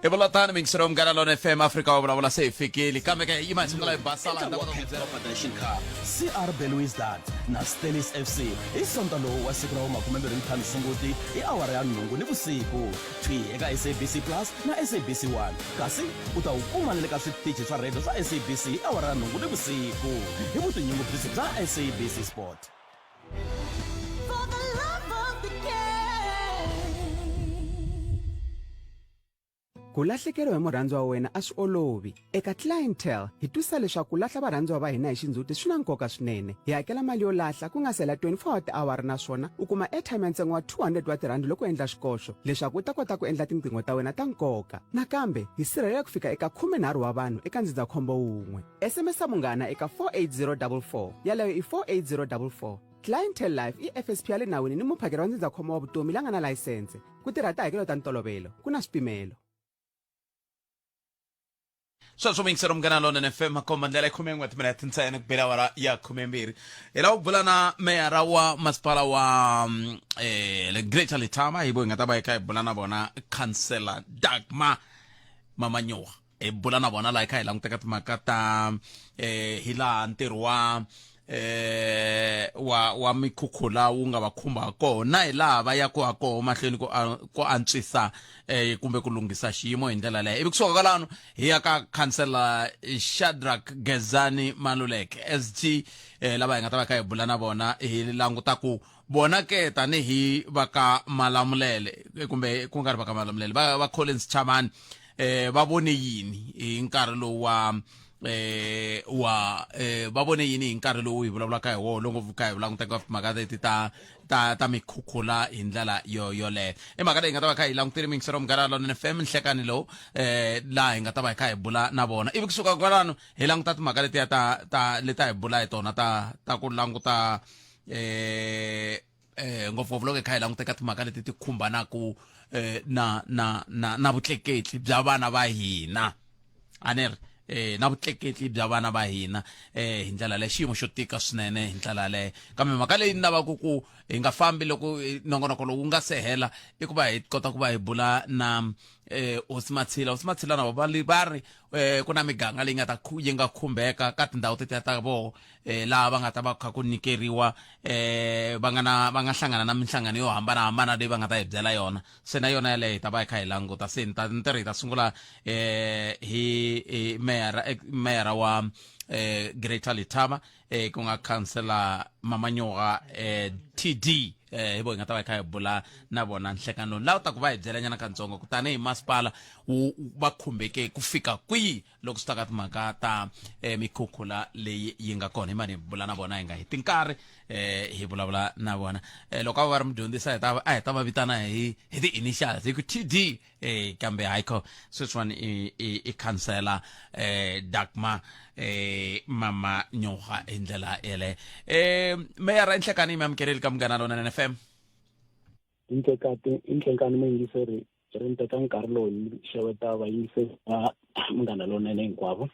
I vula tani mingisero wa Munghana Lona FM Afrika wa vulavula se hi fikile kambe ke yima hi sungula hi basala hi ta kota ku byela Confederation Cup, CR Belouizdad na Stellies FC hi Sonto lowu wa siku ra vu 25 Sunguti hi awara ya nhungu ni vusiku, thwi eka SABC Plus na SABC 1, kasi u ta wu kuma na le ka switichi swa rhediyo swa SABC hi awara ya nhungu ni vusiku hi vutinyungubyisi bya SABC Sport. Ku lahlekeriwa hi murhandziwa wa wena a swi olovi. Eka Clientele, hi twisisa leswaku ku lahla varhandziwa va hina hi xindzhuti swi na nkoka swinene. Hi hakela mali yo lahla ku nga si hela 24 wa tiawara naswona u kuma airtime ya ntsengo wa 200 wa tirhandi loko u endla xikoxo leswaku u ta kota ku endla tinqingho ta wena ta nkoka. Nakambe, hi sirhelela ku fika eka 13 wa vanhu eka ndzindzakhombo wun'we. SMS munghana eka 48044. Yaleyo i 48044. Clientele Life i FSP ya le nawini ni muphakeri wa ndzindzakhombo wa vutomi la nga na layisense. Ku tirha tihakelo ta ntolovelo, ku na swipimelo. Sweswo muyingiseri Munghana Lonene FM makomba ndlela i khumen'we wa timinete ntsena ku bela awara ya khumembirhi. Hi lava ku bula na meyara wa masipala wa mm, eh, le Greater Letaba hi vo hi nga ta va hi kha hi bula na vona Councillor Dagmar Mamanyoha. Hi bula na vona laha hi kha hi languteka timhaka ta eh hi laha ntirho wa eh wa wa mikhukhula wu nga va khumba kona hi laha va ya ku ha koho mahlweni ku ku antswisa eh kumbe ku lunghisa xiyimo hi ndlela leyo. Ivi kusuka kwalano hi ya ka khansela Shadrack Gezani Maluleke SG eh lava hi nga ta va kha hi bula na vona hi languta ku vona ke tanihi va ka Malamulele kumbe ku nga ri va ka Malamulele va va Collins Chavani eh va vone yini hi nkarhi lowu wa eh wa eh va vone yini hi nkarhi lowu hi vulavulaka hi wona loko ngopfu kha hi languteka timhaka leti ta ta ta mikhukhula hi ndlela yo yoleyo. I mhaka leyi nga ta va kha hi langutile miyingisero Munghana Lonene FM nhlekani lowu eh laha hi nga ta va hi kha hi bula na vona. Ivi kusuka kwalano hi languta timhaka letiya ta ta leti a hi bula hi tona ta ta ku languta eh eh ngopfungopfu loko hi kha hi languta eka timhaka leti ti khumbanaku eh na na na na vutleketli bya vana va hina. A ni ri eh na vutleketli bya vana va hina eh hi ndlela leyi xiyimo xo tika swinene hi ndlela yaleyo. Kambe mhaka leyi ni lavaka ku hi nga fambi loko nongonoko lowu wu nga se hela i ku va hi kota ku va hi bula na eh hosi Matshila. Hosi Matshila na vona va ri eh ku na miganga leyi nga ta yi nga khumbeka ka tindhawu tetiya ta voho eh laha va nga ta va kha ku nyikeriwa eh va nga na va nga hlangana na minhlangano yo hambanahambana leyi va nga ta hi byela yona. Se na yona yaleyo hi ta va hi kha hi languta. Se ni ta ni tirhi hi ta sungula eh hi hi meyara meyara wa eh Greater Letaba eh ku nga councillor Mamanyoga eh TD eh hi vo hi nga ta va hi kha hi bula na vona nhlekano laha u ta ku va hi byela nyana katsongo ku tanihi masipala wu va khumbeke ku fika kwihi loko swi ta ka timhaka ta eh, mikhukhula leyi yi nga kona. Hi mani hi bula na vona hi nga heti nkarhi eh, hi vulavula na vona eh, loko a va ri mudyondzisi a hi ta a hi ta va vitana hi hi ti-initials hi ku TD eh, kambe hayikho sweswiwani i, i, i khansela eh, Dagmar eh, Mama Nyoga hi ndlela yeleyo. Eh, meyara enhlekani mi amukeleli ka Munghana Lonene FM. Inhlekani inhlekani muyingiseri ri ni teka nkarhi lowu ni xeweta vayingiseri va Munghana Lonene hinkwavo.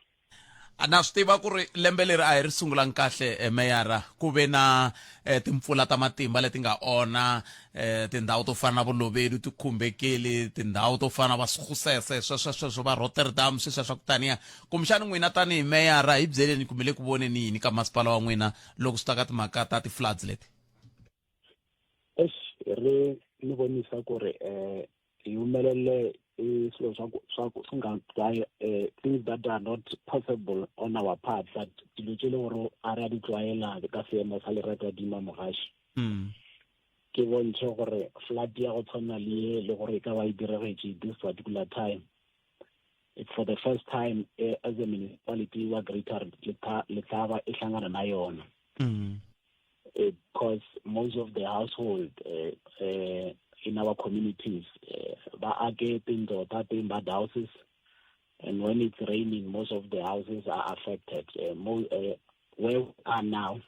Na swi tiva ku ri lembe leri a hi ri sungulangi kahle eh, meyara. Ku ve na eh, timpfula ta matimba leti nga onha eh, tindhawu to fana na Vulovedu ti khumbekile, tindhawu to fana na va Skhusese, sweswo sweswo va Rotterdam, sweswiya swa ku taniya. Kumbexani n'wina tanihi meyara hi byeleni ku mi le ku voneni yini ka masipala wa n'wina loko swi ta ka timhaka ta ti-floods leti? Eish ri ni vonisa ku ri um hi humelele i swilo swa ku swa ku swi nga things that are not possible on our part, but dilo tse le gore a re a di tlwaela ka seemo sa leratadima mogaši. Ke bontšhe gore flood ya go tshwana le ye le gore e ka ba e diregetše this particular time, it's for the first time as a municipality wa Greater Letaba e hlangana na yona. Because most of the household in our communities ba ake tindlo ta timber houses, and when it's raining most of the houses are affected. Where we are now,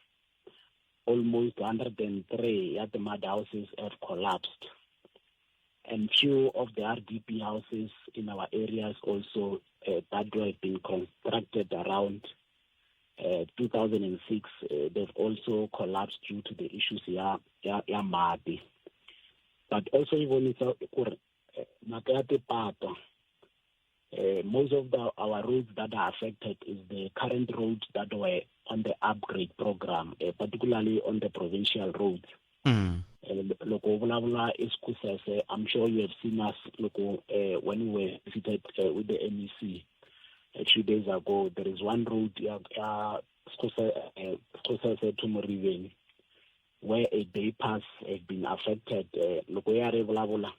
almost 103 at the mud houses have collapsed, and few of the RDP houses in our areas also that have been constructed around 2006, they've also collapsed due to the issues ya ya ya mati. But also e vonisa ku ri mhaka ya tipata Most of our roads that are affected is the current roads that were on the upgrade program, particularly on the provincial roads. Loko u vulavula eSekhukhune, I'm sure you have seen us loko when we were visited with the MEC a few days ago. There is one road ya Sekhukhune to Moriveni where a day pass has been affected. Loko ya ri vulavula,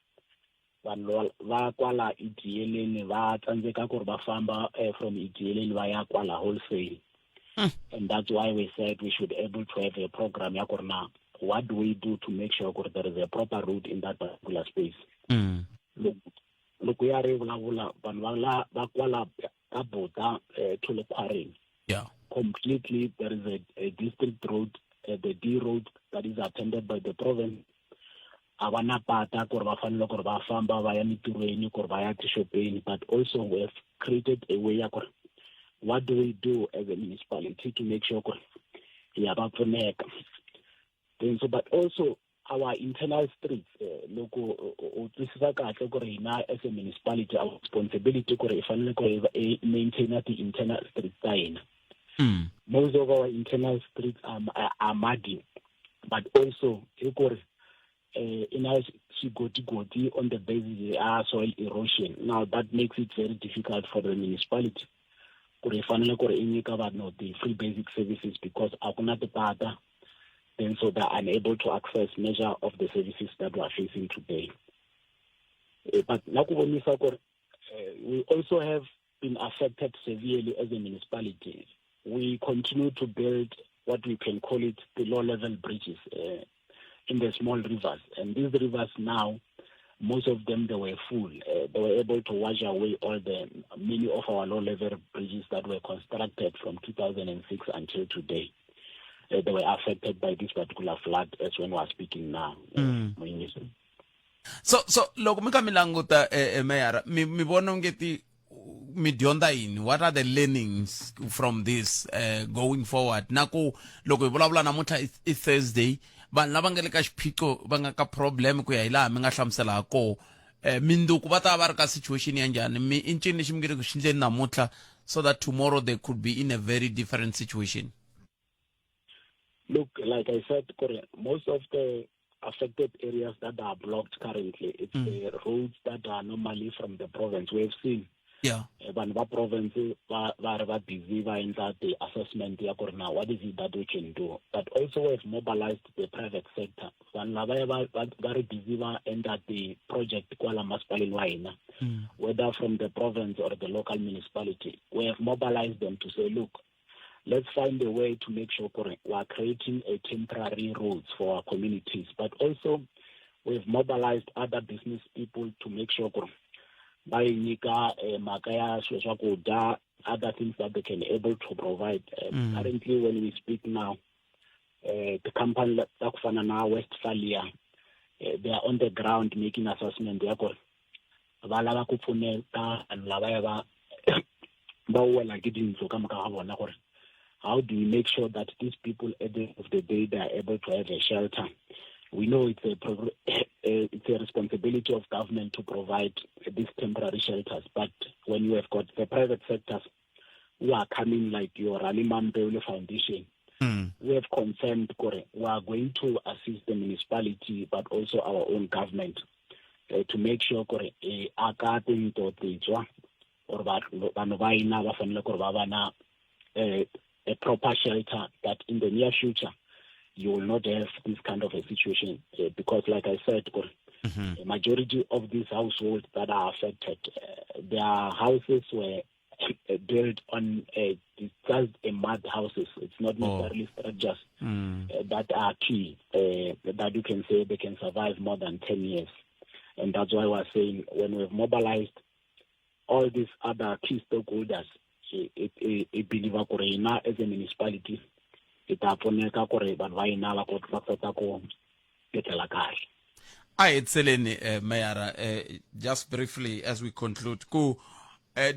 vanhu va kwala Idieleni va tsandzeka ku ri va famba from Idieleni va ya kwala wholesale. And that's why we said we should able to have a program ya ku ri na what do we do to make sure ku ri there is a proper route in that particular space. Loko ya ri vulavula, vanhu va la va kwala ka Buta to Lekgwareng, completely there is a district road, the D road that is attended by the province. A va na pata ku ri va fanele ku ri va famba va ya mintirhweni, ku ri va ya tixopeni. But also we have created a way ya ku ri what do we do as a municipality to make sure ku ri ya va pfuneka. Then so, but also our internal streets, loko u twisisa kahle ku ri hina as a municipality, our responsibility ku ri hi fanele ku hi maintain ti-internal streets ta hina. Most of our internal streets are muddy, but also hi ku ri ina swigodigodi on the basis ya soil erosion. Now that makes it very difficult for the municipality ku ri hi fanele ku ri i nyika vanhu the free basic services, because a ku na tipata. Then so they're unable to access measure of the services that we are facing today. But na ku vonisa ku ri we also have been affected severely as a municipality. We continue to build what we can call it the low-level bridges in the small rivers. And these rivers now, most of them, they were full. They were able to wash away all the many of our low-level bridges that were constructed from 2006 until today. They were affected by this particular flood as when we are speaking now. So loko mi kha mi languta, meyara, mi vona onge ti mi dyondza yini? What are the learnings from this going forward? Na ku loko hi vulavula namuntlha i Thursday, vanhu lava nga le ka xiphiqo, va nga ka problem ku ya hi laha mi nga hlamusela ha koho, minduku va ta va ri ka situation ya njhani? Mi i ncini lexi mi nge le ku xi ndleni namuntlha so that tomorrow they could be in a very different situation? Look, like I said, most of the affected areas that are blocked currently, it's the roads that are normally from the province. We have seen vanhu va province va ri va busy va endla the assessment ya ku ri na what is it that we can do. But also we have mobilized the private sector. Vanhu lavaya va ri busy va endla the project kwala masipaleni wa hina, whether from the province or the local municipality, we have mobilized them to say, "Look, let's find a way to make sure we are creating a temporary roads for our communities." But also we've mobilized other business people to make sure va yi nyika mhaka ya swilo swa ku dya, other things that they can able to provide. Currently when we speak now, the company ta ku fana na Westphalia, they are on the ground making assessment ya ku ri va lava ku pfuneta vanhu lavaya va wela ke dintlo ka moka ga bona, gore how do we make sure that these people at the end of the day they are able to have a shelter. We know it's a responsibility of government to provide these temporary shelters, but when you have got the private sectors who are coming, like your Rally Mampeule Foundation, we have confirmed gore we are going to assist the municipality but also our own government to make sure gore aka tintlo titswa or vanhu va hina va fanele ku ri va va na a proper shelter, that in the near future you will not have this kind of a situation, because like I said, gore the majority of these households that are affected, their houses were built on just a mud houses. It's not necessarily structures that are key, that you can say they can survive more than 10 years. And that's why we're saying when we've mobilized all these other key stakeholders, I believe gore hina as a municipality hi ta pfuneka ku ri vanhu va hina va kota ku etlela kahle. A hi hetiseleni, meyara, just briefly as we conclude, ku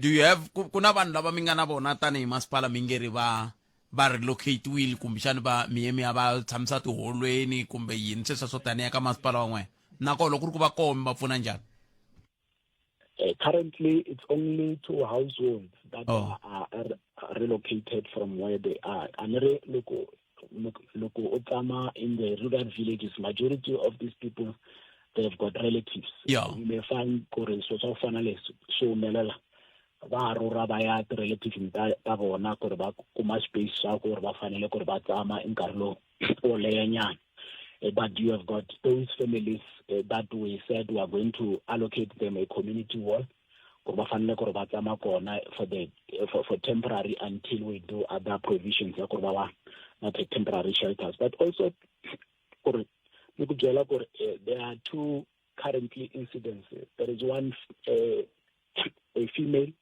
do you have ku na vanhu lava mi nga na vona tanihi masipala mi nge ri va relocate-wile, kumbexani va mi ye mi ya va tshamisa tiholweni kumbe yini sweswo swo taniya ka masipala wa n'wina? Nakona loko ku ri ku va koho, mi va pfuna njhani? Currently, it's only two households that Oh. are relocated from where they are. And loko loko o tshama in the rural villages, majority of these people, they've got relatives. You may find ku ri swilo swa ku fana leswi swi humelela, va rhurha va ya ti-relative ta vona ku ri va kuma space swa ku ri va fanele ku ri va tshama nkarhi lowu wo lehanyana. But you have got those families that we said we are going to allocate them a community hall ku ri va fanele ku ri va tshama kona for temporary until we do other provisions ya ku ri va va na temporary shelters. But also ku ri ni ku byela ku ri there are two currently incidents. There is one, a female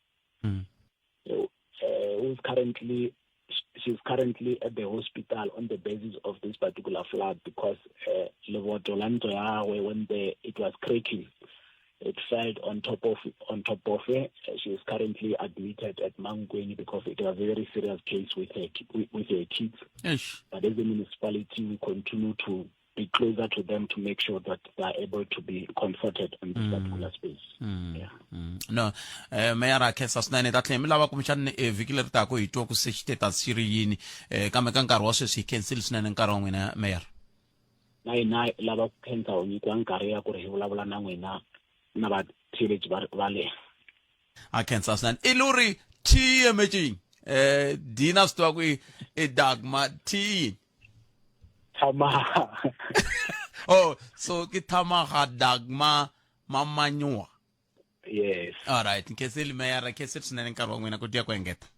who's currently she's currently at the hospital on the basis of this particular flood because leboto la ntlo ya gagwe, when it was cracking, it fell on top of her. She is currently admitted at Mankweng because it was a very serious case with her kids. Eish. But as a municipality, we continue to be closer to them to make sure that they are able to be comforted in this particular space. Yeah. No, meyara, khensa swinene. Ta tlhela mi lava kumbexani vhiki leri taka hi twa ku se xitatus xi ri yini, kambe ka nkarhi wa sweswi hi khensile swinene nkarhi wa n'wina, meyara. Na hina hi lava ku khensa u nyikiwa nkarhi ya ku ri hi vulavula na n'wina na vatheletši va le. A khensa swinene. I luri t emecing dina swi tiva ku i dagma t yini? Thamaga. Oh, so ke Thamaga Dagma Mamanywa. Yes. All right, nkhenseli meyara, khenseli swinene nkarhi wa n'wina ku tiya ku engeta.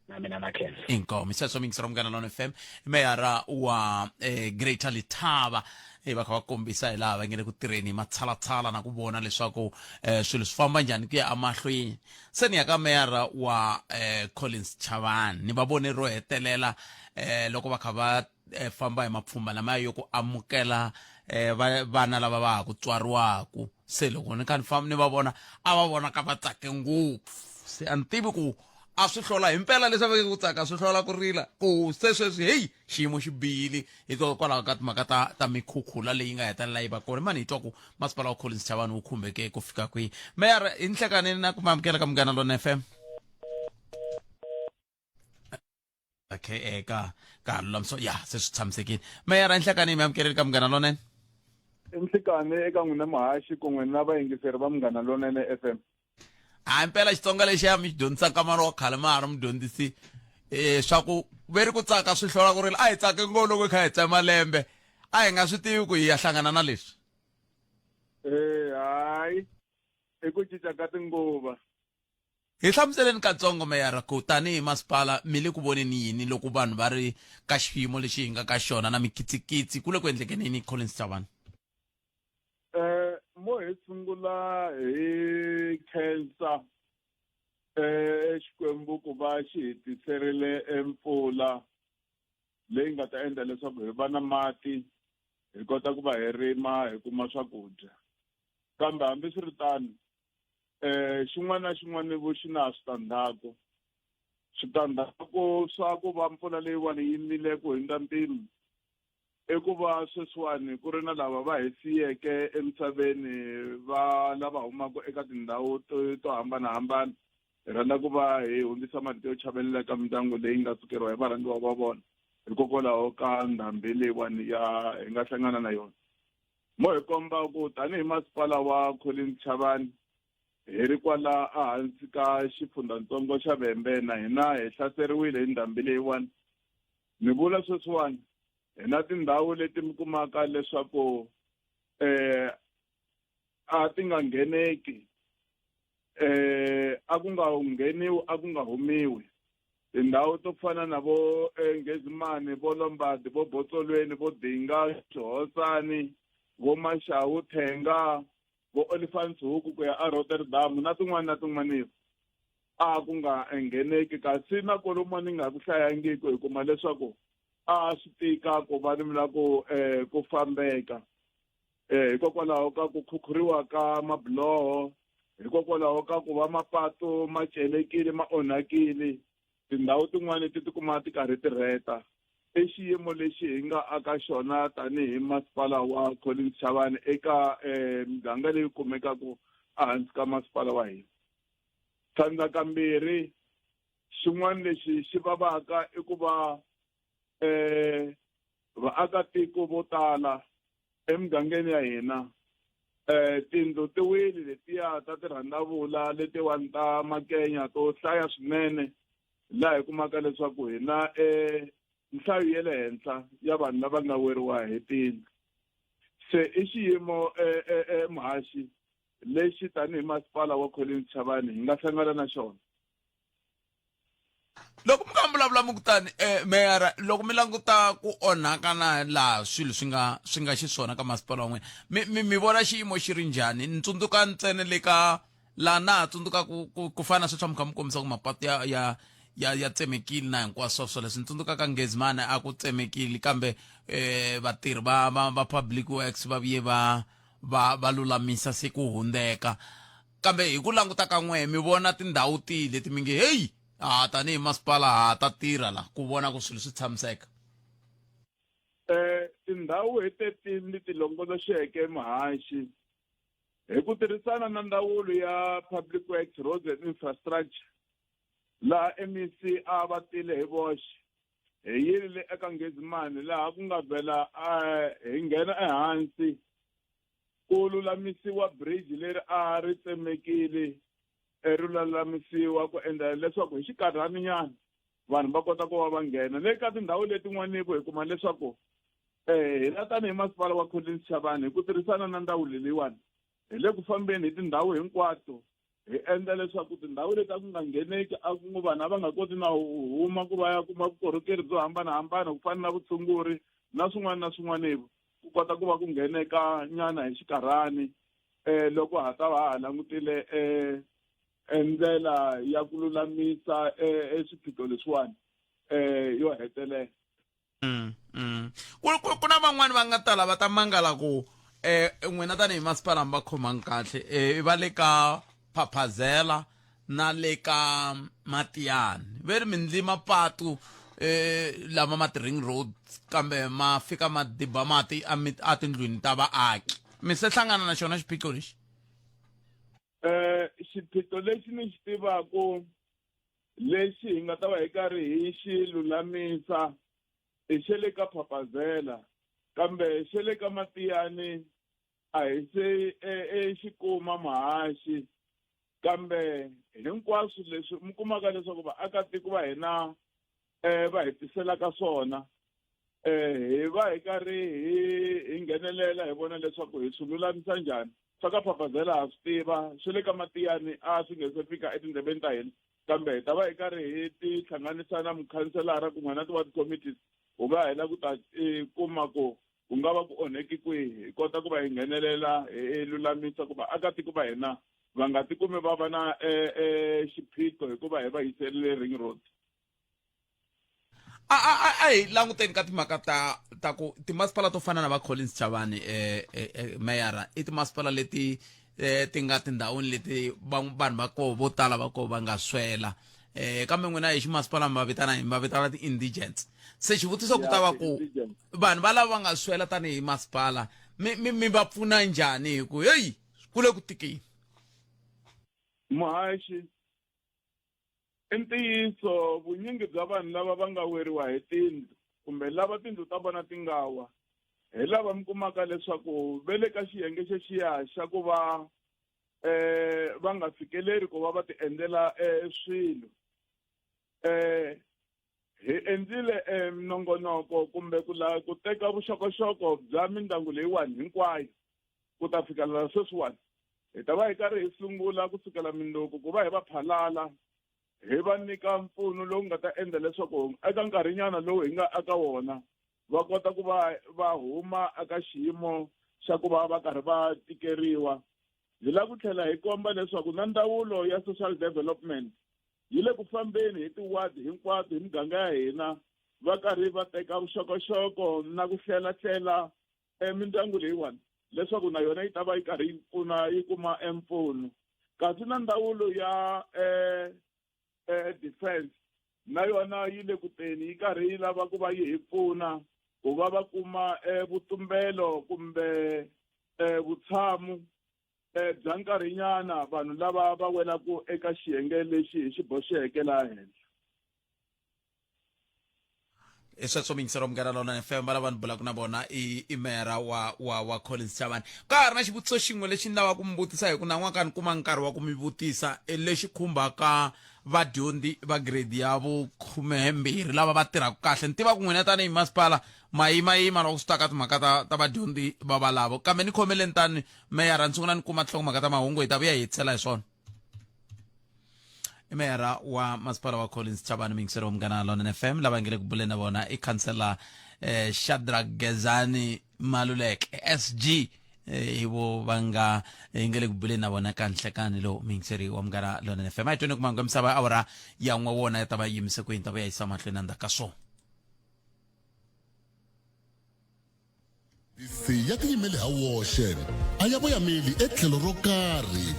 Na mina na khensa. Inkomo. Isweswo mingisero Munghana Lona FM, meyara wa Greater Lethaba, va kha va kombisa hi laha va nge le ku tirheni hi matshalatshala na ku vona leswaku swilo swi famba njhani ku ya emahlweni. Se ni ya ka meyara wa Collins Chavani, ni va vone ro hetelela loko va kha va famba hi mapfhumba lamaya yo ku amukela vana lava va ha ku tswariwaku. Se loko ni kha ni famba ni va vona, a va vonaka va tsake ngopfu. Se a ni tivi ku a swi hlola hi mpela leswi a veke ku tsaka swi hlola ku rila ku se sweswi heyi xiyimo xi bihile hikokwalaho ka timhaka ta mikhukhula leyi nga hetelela yi va kona. Mani hi twa ku masipala wa Collins Chavani wu khumbeke ku fika kwihi? Meyara, hi nhlekani na ku mamukela ka Munghana Lona FM. Okay, ka lulamisa ya se swi tshamisekile. Meyara, nhlekani mi amukeleli ka Munghana Lonene. Nhlikani eka n'wina muhaxi kun'we na vayingiseri va Munghana Lonene FM. Hayi mpela Xitsonga lexiya mi xi dyondzisaka mara wa khale ma ha ri mudyondzisi, swa ku ve ri ku tsaka swi hlwela ku rila. A hi tsake ngo loko hi kha hi tsema lembe, a hi nga swi tivi ku hi ya hlangana na leswi. Hayi, i ku cinca ka tinguva. Hi hlamuseleni katsongo meyara ku tanihi masipala mi le ku voneni yini loko vanhu va ri ka xiyimo lexi hi nga ka xona na mikitsikitsi ku le ku endlekeni yini Collins Chavani? Mo hi sungula hi khensa Xikwembu ku va xi hi tiserile empfula leyi nga ta endla leswaku hi va na mati, hi kota ku va hi rima, hi kuma swakudya. Kambe hambiswiritano, xin'wana na xin'wana vo xi na switandzhaku. Switandzhaku swa ku va mpfula leyiwani yi nile ku hundza mpimo i ku va sweswiwani ku ri na lava va hi siyeke emisaveni, va lava humaka eka tindhawu to hambanahambana. Hi rhandza ku va hi hundzisa marito yo chavelela eka mindyangu leyi nga sukeriwa hi varhandziwa va vona hikokwalaho ka ndhambi leyiwani ya hi nga hlangana na yona. Mo hi komba ku tanihi masipala wa Collins Chavani hi ri kwala ehansi ka xifundzatsongo xa Vhembe, na hina hi hlaseriwile hi ndhambi leyiwani. Ni vula sweswiwani hi na tindhawu leti mi kumaka leswaku a ti nga ngheneki, a ku nga ngheniwi, a ku nga humiwi. Tindhawu to fana na vo Ngezimani, vo Lombard, vo Botsolweni, vo Dinga, Xihosani, vo Maxawu, Thenga, vo Olifantshoek ku ya a Rotterdam na tin'wana na tin'wana a ku nga ngheneki. Kasi na kwalomu ni nga ku hlayangiki hi kuma leswaku a swi tika ku va ni la ku fambeka, hikokwalaho ka ku khukhuriwa ka mabiloho, hikokwalaho ka ku va mapatu ma celekile, ma onhakile, tindhawu tin'wani ti tikuma ti karhi ti rheta. I xiyimo lexi hi nga aka xona tanihi masipala wa Collins Chavani eka miganga leyi kumekaka. ehansi ka masipala wa hina. Tlhandlakambirhi, xin'wana lexi xi vavaka i ku va um vaakatiko vo tala emugangeni ya hina um tindlu ti wile letiya ta tirhandavula letiwani ta makenya to hlaya swinene, laha hi kumaka leswaku hina um nhlayo ya le henhla ya vanhu lava nga weriwa hi tindlu. Se i xiyimo muhaxi lexi tanihi masipala wa Collins Chabane hi nga hlangana na xona. Loko mi kha mi vulavula mi kutani meyara, loko mi languta ku onhaka na laha swilo swi nga xiswona ka masipala wa n'wina, mi vona xiyimo xi ri njhani? Ni tsundzuka ntsena le ka laha na ha tsundzuka ku fana na sweswi mi kha mi kombisa ku mapatu ya tsemekile na hinkwaswo swoleswo. Ni tsundzuka ka Ngezimane a ku tsemekile, kambe vatirhi va public works va vuye va lulamisa se ku hundzeka. Kambe hi ku languta ka n'wehe, mi vona tindhawu tihi leti mi nge heyi, ha tanihi masipala ha ta tirha la ku vona ku swilo swi tshamiseka? Tindhawu hi teti ni ti longoloxeke, muhaxi, hi ku tirhisana na ndzawulo ya Public Works, Roads and Infrastructure, laha MEC a va tile hi voxe, hi yile le eka Ngezimani laha ku nga vhela hi nghena ehansi ku lulamisiwa bridge leri a ri tsemekile, ri lulamisiwa ku endla leswaku hi xinkarhana nyana vanhu va kota ku va va nghena le ka tindhawu letin'wani. Ku hi kuma leswaku hina tanihi masipala wa Collins Chabane, hi ku tirhisana na ndzawulo leyiwani, hi le ku fambeni hi tindhawu hinkwato, hi endla leswaku tindhawu leti a ku nga ngheneki, a ku vanhu a va nga koti na huma ku va ya kuma vukorhokeri byo hambanahambana ku fana na vutshunguri na swin'wana na swin'wana, ku kota ku va ku ngheneka nyana hi xinkarhani loko ha ta va ha langutile ndlela ya ku lulamisa swiphiqo leswiwani yo hetelela. Ku na van'wani va nga tala va ta mangala ku n'wina tanihi masipala mi va khomangi kahle, va le ka Phaphazela na le ka Matiyani, ve ri mi ndli mapatu lama ma ti-ring road, kambe ma fika ma diba mati a tindlwini ta vaaki. Mi se hlangana na xona xiphiqo lexi? Xiphiqo lexi ni xi tivaku lexi hi nga ta va hi karhi hi xi lulamisa i xe le ka Phaphazela, kambe xe le ka Matiyani a hi se e xi kuma, muhaxi. Kambe hinkwaswo leswi mi kumaka leswaku vaakatiko va hina va hi tiselaka swona, hi va hi karhi hi nghenelela, hi vona leswaku hi swi lulamisa njhani. Swa ka Phaphazela ha swi tiva, swi le ka Matiyani a swi nge se fika etindleveni ta hina, kambe hi ta va hi karhi hi tihlanganisa na mukhanselara kun'we na ti-ward committees ku va hi la ku ta kuma ku ku nga va ku onheki kwihi, hi kota ku va hi nghenelela, hi lulamisa ku vaakatiko va hina va nga tikumi va va na xiphiqo hikuva hi va yiserile ring road. A hi languteni ka timhaka ta ku timasipala to fana na va Collins Chabane, meyara, i timasipala leti ti nga tindhawini leti vanhu va koho vo tala va koho va nga swela, kambe n'wina hi ximasipala mi va vitana mi va vitana ti-indigents. Se xivutiso ku ta va ku vanhu va lava va nga swela, tanihi masipala mi va pfuna njhani, hi ku heyi, ku le ku tikeni? Muhaxi, i ntiyiso, vunyingi bya vanhu lava va nga weriwa hi tindlu kumbe lava tindlu ta vona ti nga wa, hi lava mi kumaka leswaku ve le ka xiyenge xexiya xa ku va va nga fikeleri ku va va ti endlela swilo. Hi endlile minongonoko kumbe ku la ku teka vuxokoxoko bya mindyangu leyiwani hinkwayo. Ku ta fikelela sweswiwani, hi ta va hi karhi hi sungula kusukela mindzuku ku va hi va phalala, hi va nyika mpfuno lowu nga ta endla leswaku eka nkarhinyana lowu hi nga aka wona va kota ku va va huma eka xiyimo xa ku va va karhi va tikeriwa. Hi lava ku tlhela hi komba leswaku na ndzawulo ya social development yi le ku fambeni hi tiwadi hinkwato hi miganga ya hina, va karhi va teka vuxokoxoko na ku hlelahlela mindyangu leyiwani leswaku na yona yi ta va yi karhi yi pfuna, yi kuma mpfuno. Kasi na ndzawulo ya defense na yona yi le ku teni, yi karhi yi lava ku va yi hi pfuna ku va va kuma vutumbelo kumbe vutshamo. Bya nkarhinyana vanhu lava va welaka eka xiyenge lexi hi xi boxeke laha henhla. Hi sweswo miyingiselo Munghana Lonene FM, va lava ni bulaka na vona i i meyara wa wa wa Collins Chavani. Ka ha ri na xivutiso xin'we lexi ni lavaka ku mi vutisa, hi ku nan'waka ni kuma nkarhi wa ku mi vutisa, lexi khumbaka vadyondzi va grade ya vukhumembirhi lava va tirhaka kahle. Ni tiva ku n'wina tanihi masipala ma yimayima loko swi ta ka timhaka ta ta vadyondzi va valavo, kambe ni khomeleni tani meyara ni sungula ni kuma tinhlokomhaka ta mahungu, hi ta vuya hi hetisela hi swona. I meyara wa masipala wa Collins Chabani, muyingiseri wa Munghana Lonene FM, lava nge le ku buleni na vona i khansela Shadrack Gezani Maluleke SG, hi vo va nga hi nge le ku buleni na vona ka nhlekani lowu. Muyingiseri wa Munghana Lonene FM, a hi tweni ku mahungu ya misava ya awara ya n'we wona ya ta va yimise kwini, ta vuya yisa mahlweni endzhaku ka swona. SABC ya tiyimele ha woxe, a ya voyameli etlhelo ro karhi.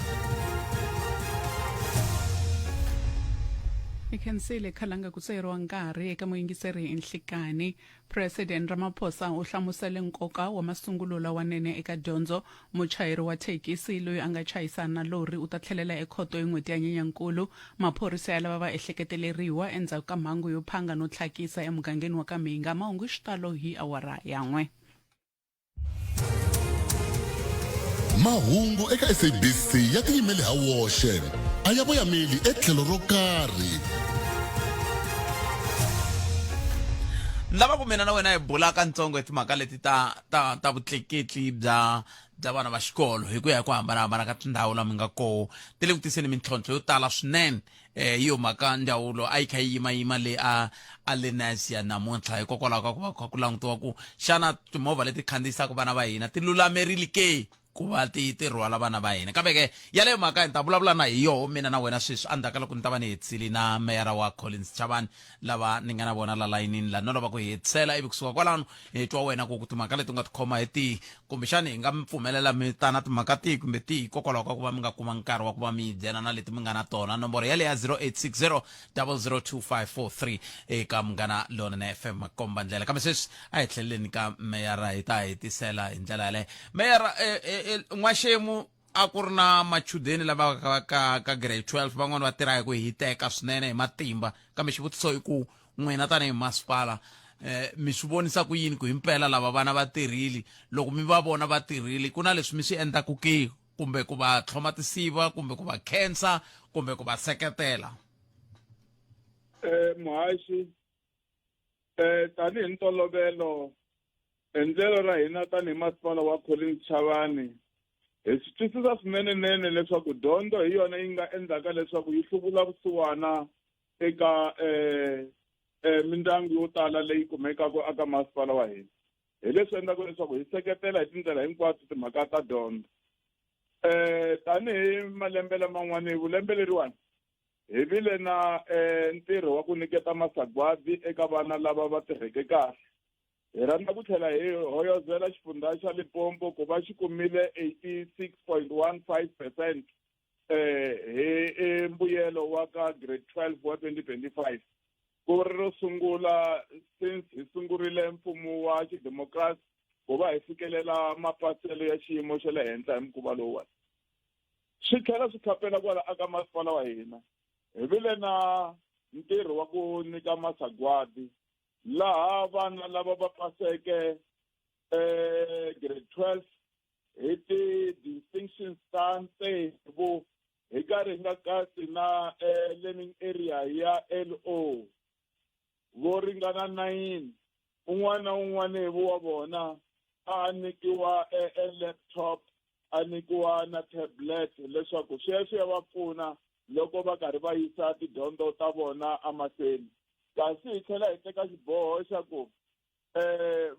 Hi khensile khalanga ku tseyeriwa nkarhi eka muyingiseri hi nhlikani. President Ramaphosa u hlamusele nkoka wa masungulo lawanene eka dyondzo. Muchayeri wa thekisi loyi a nga chayisana na lori u ta tlhelela ekhoto hi n'hweti ya Nyenyankulu. Maphorisa ya lava vaehleketeleriwa endzhaku ka mhangu yo phanga no tlhakisa emugangeni wa ka Mhinga. Mahungu hi xitalo hi awara ya n'we. Mahungu eka SABC ya tiyimele ha woxe, a ya voyameli etlhelo ro karhi. Ni lava ku mina na wena hi bula kantsongo hi timhaka leti ta ta ta vutleketli bya bya vana va xikolo hi ku ya hi ku hambanahambana ka tindhawu la mi nga koho. Ti le ku tiseni mintlhontlho yo tala swinene. Hi yo mhaka ndzawulo a yi kha yi yimayima le a a Lenasia namuntlha, hikokwalaho ka ku va kha ku langutiwa ku xana timovha leti khandziyisaka vana va hina ti lulamerile ke ku va ti ti rhwala vana va hina. Kambe ke yaleyo mhaka hi ta vulavula na hi yoho mina na wena sweswi endzhaku ka loko ni ta va ni hetisile na meyara wa Collins Chavani lava ni nga na vona la layinini la no lava ku hetisela, ivi kusuka kwalano hi twa wena ku ku timhaka leti u nga ti khoma hi tihi, kumbexani hi nga mi pfumelela mi ta na timhaka tihi kumbe tihi hikokwalaho ka ku va mi nga kuma nkarhi wa ku va mi byela na leti mi nga na tona. Nomboro yaleyo ya 0860 002543 eka Munghana Lonene FM makomba ndlela. Kambe sweswi a hi tlheleleni ka meyara, hi ta hetisela hi ndlela yaleyo. Meyara, n'waxemu a ku ri na machudeni lava ka ka ka grade 12, van'wani va tirha hi ku hiteka swinene hi matimba, kambe xivutiso i ku n'wina tanihi masipala mi swi vonisa ku yini ku himpela lava vana va tirhile? Loko mi va vona va tirhile, ku na leswi mi swi endlaku ke, kumbe ku va tlhoma tisiva, kumbe ku va khensa, kumbe ku va seketela? Muhaxi, tanihi ntolovelo, endlelo ra hina tanihi masipala wa Collins Chavani, hi swi twisisa swinene-nene leswaku dyondzo hi yona yi nga endlaka leswaku yi hluvula vusiwana eka mindyangu yo tala leyi kumekaka eka masipala wa hina. Hi leswi endlaka leswaku hi seketela hi tindlela hinkwato timhaka ta dyondzo. Tanihi malembe laman'wani, vulembe leriwani hi vile na ntirho wa ku nyiketa masagwadi eka vana lava va tirheke kahle. Hi rhandza ku tlhela hi hoyozela xifundza xa Limpopo ku va xi kumile 86.15 percent hi mbuyelo wa ka grade 12 wa 2025, ku ri ro sungula since hi sungurile mfumo wa xidemokirasi ku va hi fikelela mapaselo ya xiyimo xa le henhla hi mukhuva lowuwani. Swi tlhela swi khapela kwala aka masipala wa hina, hi vile na ntirho wa ku nyika masagwadi laha vana lava va paseke grade 12 hi ti-distinctions ta tsevu, hi karhi hi nga kasi na learning area ya LO vo ringana 9, un'wana na un'wana wa vona a nyikiwa e laptop, a nyikiwa na tablet, leswaku sweswo ya va pfuna loko va karhi va yisa tidyondzo ta vona emahlweni. Kasi hi tlhela hi teka xiboho xa ku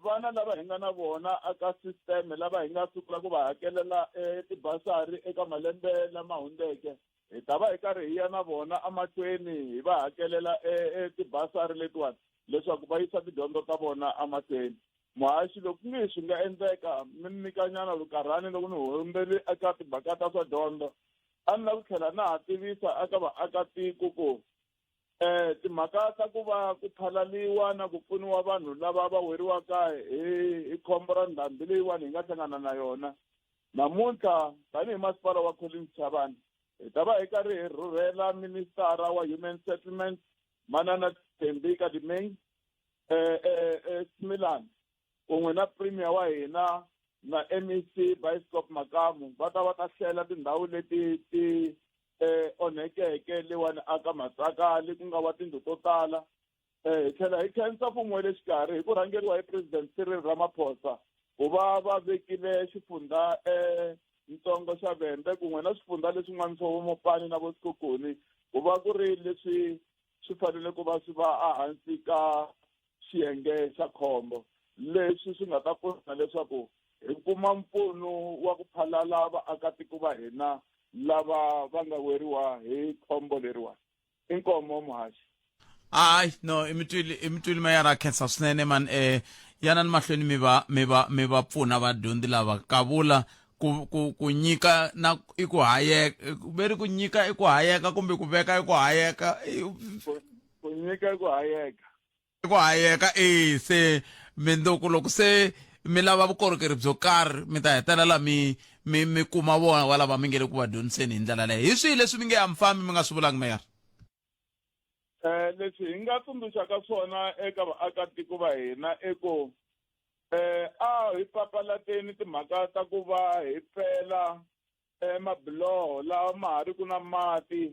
vana lava hi nga na vona aka system, lava hi nga sungula ku va hakelela tibasari eka malembe lama hundzeke, hi ta va hi karhi hi ya na vona emahlweni hi va hakelela tibasari letiwani leswaku va yisa tidyondzo ta vona emahlweni. Muhaxi, loko ku nge swi nga endleka mi ni nyikanyana lukarhani loko ni hundzeli eka timhaka ta swa dyondzo, a ni lava ku tlhela na ha tivisa eka vaakatiko ku timhaka ta ku va ku phalaliwa na ku pfuniwa vanhu lava va weriwaka hi khombo ra ndhambi leyiwani hi nga hlangana na yona. Namuntlha tanihi masipala wa Collins Chabane hi ta va hi karhi hi rhurhela ministara wa Human Settlements Manana Thembi Kadimeng eh, eh, eh, Smilan kun'we na Premier wa hina na MEC Bioscope Makamu va ta va ta hlela tindhawu leti ti eh, onhekeke lewani aka Matsakali ku nga wa tindlu to tala. Hi tlhela hi khensa mfumo wa le xikarhi hi ku rhangeriwa hi President Cyril Ramaphosa ku va va vekile xifundza ntsongo xa Vhembe kun'we na swifundza leswin'wana swa Vomopani na Vosekhukhune ku va ku ri leswi swi fanele ku va swi va ehansi ka xiyenge xa khombo leswi swi nga ta pfuna leswaku hi kuma mpfuno wa ku phalala vaakatiko va hina lava va nga weriwa hi khombo leriwani. Inkomo muhaxi. Hayi no i mi twile i mi twile meyara khensa swinene man eh yanani mahlweni mi va mi va mi va pfuna vadyondzi lava kavula ku ku ku nyika na i ku hayeka ve ri ku nyika i ku hayeka kumbe ku veka i ku hayeka ku nyika i ku hayeka I ku hayeka e se mindzuku loko se mi lava vukorhokeri byo karhi mi ta hetelela mi mi mi kuma vona wa lava mi nge le ku va dyondziseni hi ndlela leyo hi swihi leswi mi nge a mi fambi mi nga swi vulangi meyara? Eh leswi hi nga tsundzuxaka swona eka vaakatiko va hina i ku eh a hi papalateni timhaka ta ku va hi pfela emabiloho lawa ma ha ri ku na mati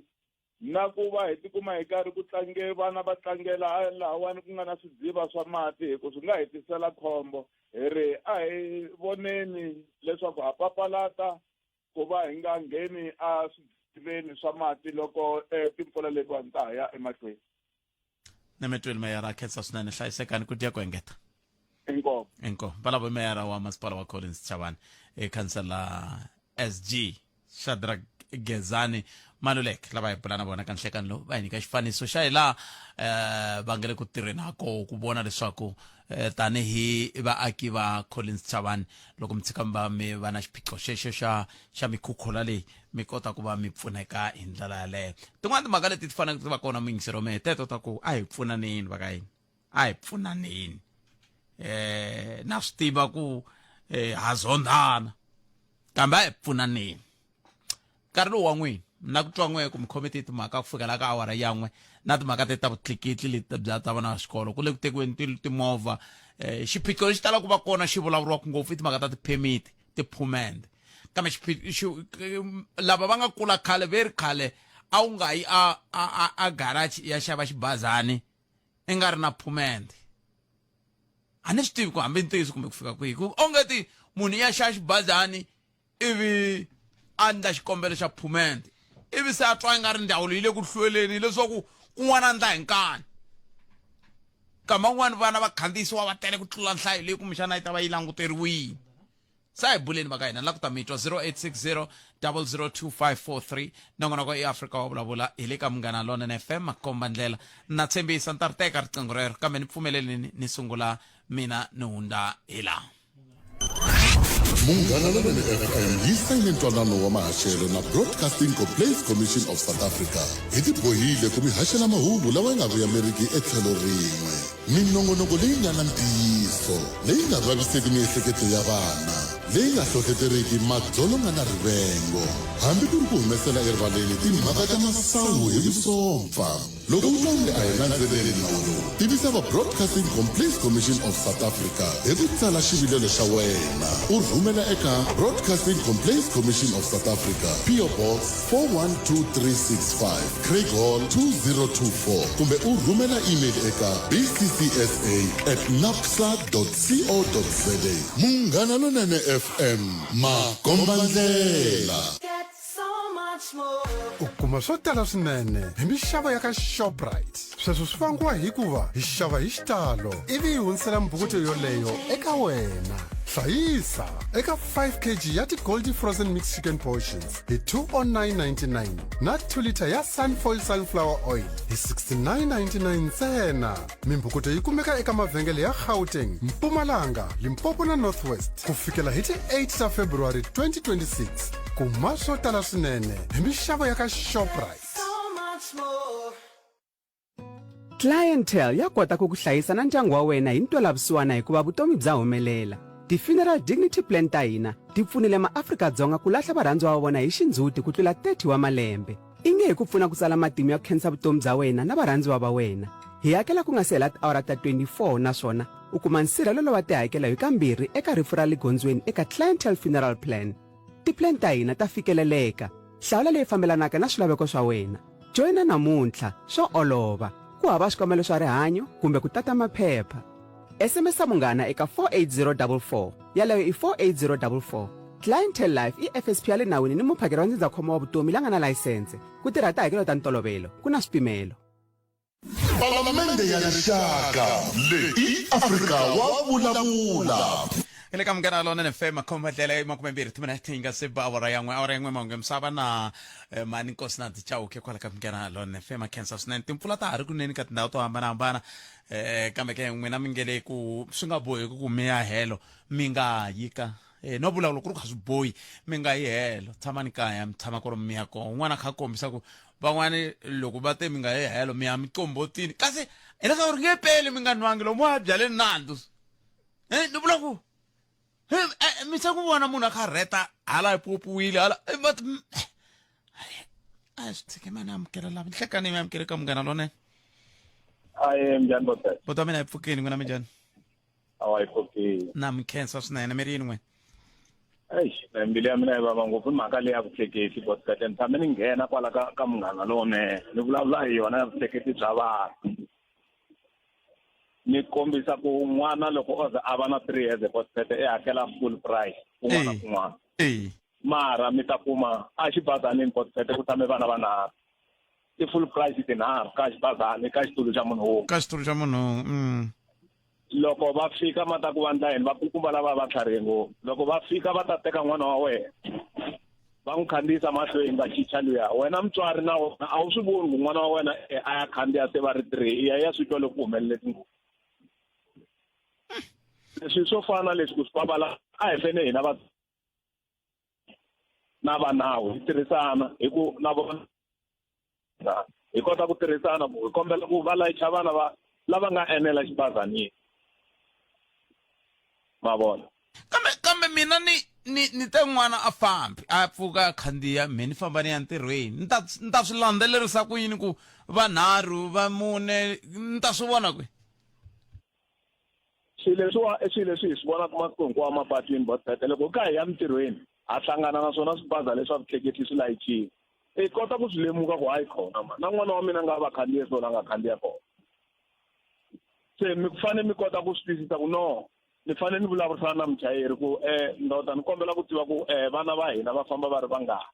na ku va hi tikuma hi karhi ku tlange vana va tlangela lahawani ku nga na swidziva swa mati hi ku swi nga hi tisela khombo hi ri a hi voneni leswaku ha papalata ku va hi nga ngheni a swidziveni swa mati loko eh, timpfula letiwani ta ha ya emahlweni. Nemetweni meyara a khensa swinene hlayisekani ku dya ku engeta. Inkomu. Inkomu. Valavo meyara wa masipala wa Collins Chavani e khansela SG Shadrack Gezani Maluleke lava hi bula na vona ka nhlekani lowu va hi nyika xifaniso xa hi laha eh, va nga le ku tirheni ha koho ku vona leswaku eh, tanihi vaaki va Collins Chavani loko mi tshika mi va mi va na xiphiqo xexo xa xa mikhukhula leyi mi kota ku va mi pfuneka hi ndlela yaleyo tin'wana timhaka leti ti faneleke ti va kona muyingiseri wa mehe teto ta ku a hi pfunaneni va ka yini a hi pfunaneni eh na swi tiva ku eh ha zondhana kambe a hi pfunaneni nkarhi lowu wa n'wina na ku twa n'we ku mi khome ti timhaka ku fikela ka awara ya n'we na timhaka te ta vutlikitli leti bya ta vana va xikolo ku le ku tekiweni timovha um xiphiqo lexi talaka ku va kona xi vulavuriwaka ngopfu i timhaka ta ti-permit tiphumende kambe lava va nga kula khale ve ri khale a wu nga yi a a a garage ya xava xibazani i nga ri na phumende a ni swi tivi ku hambi ntiyiso kumbe ku fika kwihi ku onge ti munhu ya xava xibazani ivi a ndla xikombelo xa phumende ivi se a twa nga ri ndzawulo yi le ku hlweleni leswaku kun'wana a ndla hi nkani nkama wun'wani vana va khandziyisiwa va tele ku tlula nhlayo leyi kumbexana yi ta va yi languteriwile se a hi buleni va ka hina ni la ku ta mi twa 0860 002543 nongonoko i Afrika wa vulavula hi le ka Munghana Lonene FM makomba ndlela na tshembisa ni ta ri teka riqingho rero kambe ni pfumeleleni ni sungula mina ni hundza hi laha. Munghana Lonene FM yi sayine ntwanano wa mahaxelo na Broadcasting Complaints Commission of South Africa. Hi tibohile ku mi haxela mahungu lawa ya nga vuyameriki etlhelo rin'we. Minongonoko leyi nga na ntiyiso, leyi nga vaviseki miehleketo ya vana, leyi nga hlohleteriki madzolonga na rivengo, hambi ku ri ku humesela erivaleni timhaka ta masangu hi vusompfa. Loko u twa onge a hi landzeleli nawu lowu, tivisa va Broadcasting Complaints Commission of South Africa hi ku tsala xivilelo xa wena u rhumela eka Broadcasting Complaints Commission of South Africa, PO Box 412365, Craighall 2024 kumbe u rhumela email eka bccsa at napsa co za. Munghana Lonene FM, makombandlela. U kuma swo tala swinene hi mixavo ya ka Shoprite. Sweswo swi vangiwa hikuva hi xava hi xitalo ivi hi hundzisela mbukuto yoleyo eka wena. Hlayisa eka 5 kg ya ti-Goldie Frozen Mixed Chicken Portions hi 209.99 na 2 liter ya Sunfoil Sunflower Oil hi 69.99 ntsena. Mimbhukuto yi kumeka eka mavhengele ya Gauteng, Mpumalanga, Limpopo na North West ku fikela hi ti 8 ta February 2026. Kuma swo tala swinene hi mixavo ya ka Shoprite. Clientele ya kota ku ku hlayisa na ndyangu wa wena hi ntwelavusiwana hikuva vutomi bya humelela. Ti-Funeral Dignity Plan ta hina ti pfunile maAfrika-Dzonga ku lahla varhandziwa va vona hi xindzhuti ku tlula 30 wa malembe. I nge hi ku pfuna ku tsala matimu ya ku khensa vutomi bya wena na varhandziwa va wena. Hi hakela ku nga si hela tiawara ta 24 naswona u kuma nsirhelelo wa tihakelo hi kambirhi eka rifu ra le gondzweni eka Clientele Funeral Plan. Ti-plan ta hina ta fikeleleka. Hlawula leyi fambelanaka na swilaveko swa wena. Joyina namuntlha, swa olova. Ku hava swikambelo swa rihanyo kumbe ku tata maphepha. SMS Munghana eka 48044. Yaleyo i 48044. Clientele Life i FSP ya le nawini ni muphakeri wa ndzindzakhombo wa vutomi la nga na layisense. Ku tirha tihakelo ta ntolovelo, ku na swipimelo. Palamende ya Rixaka leyi i Afrika wa vulavula. Hi le ka Munghana Lonene FM makhombo ndlela i makumembirhi timinete yi nga se ba awara ya n'we awara ya n'we mahungu ya misava na eh, mani nkosi na Chauke kwala ka Munghana Lonene FM khensa swinene timpfula ta ha ri kunene ka tindhawu to hambanahambana eh, kambe ke n'wina mi nge le ku swi nga boheki ku mi ya helo mi nga yi ka eh, no vulavula ku ri kha swi bohi mi nga yi helo tshamani kaya mi tshama ku ri mi ya kona un'wana a kha a kombisa ku van'wani loko va te mi nga yi helo mi ya miqombotini kasi hileswaku ri nge peli mi nga nwangi lomu wa byaleni nandzu e ni vula ku mi se ku vona munhu a kha rheta hala yi popiwile hala but a swi tshike mani amukela lava nhlekani mi amukele ka munghana lonene. Aye, njhani bota? Bota mina hi pfukeni, n'wina minjhani? Awa, hi pfukile. Na mi khensa swinene, mi ri yini n'wina? Eish, na mbilu ya mina yi vava ngopfu hi mhaka leyi ya vutleketli botete. Ni tshame ni nghena kwala ka ka munghana lowunene ni vulavula hi yona ya vutleketli bya vanhu. Ni kombisa ku n'wana loko o ze a va na 3 years botete i hakela full price kun'wana na kun'wana. Mara mi ta kuma a xibazanini botete ku tshame vana vanharhu. Ti full price tinharhu ka xibazani ka xitulu xa munhu wun'we. Ka xitulu xa munhu wun'we. Loko va fika ma ta ku vandla yini va kukuma lava va tlharihe ngopfu. Loko va fika va ta teka n'wana wa wena va n'wi khandziyisa mahlweni va chicha luya. Wena mutswari na wena a wu swi voni ku n'wana wa wena a ya khandziya se va ri 3 i ya ya swi twa loko ku humelele tinghozi. Leswi swo fana leswi ku swi papalata a hi fene hina va na va nawu hi tirhisana hi ku na vona hi kota ku tirhisana ku hi kombela ku va layicha vana va lava nga enela xibazanini ma vona. Kambe kambe mina ni ni ni te n'wana a fambi a pfuka a khandziya me ni famba ni ya ntirhweni ni ta ni ta swi landzelerisa ku yini ku vanharhu va mune ni ta swi vona kwihi? Swilo leswiwa i swilo leswi hi swi vonaka masiku hinkwawo mapatwini botete loko ka hi ya mintirhweni ha hlangana na swona swibaza leswa vutleketli swi layichile i kota ku swi lemuka ku hayi khona ma na n'wana wa mina nga va khandziye so la nga khandziya kona se mi fanele mi kota ku swi twisisa ku no ni fanele ni vulavurisana na muchayeri ku ndoda ni kombela ku tiva ku vana va hina va famba va ri vangani.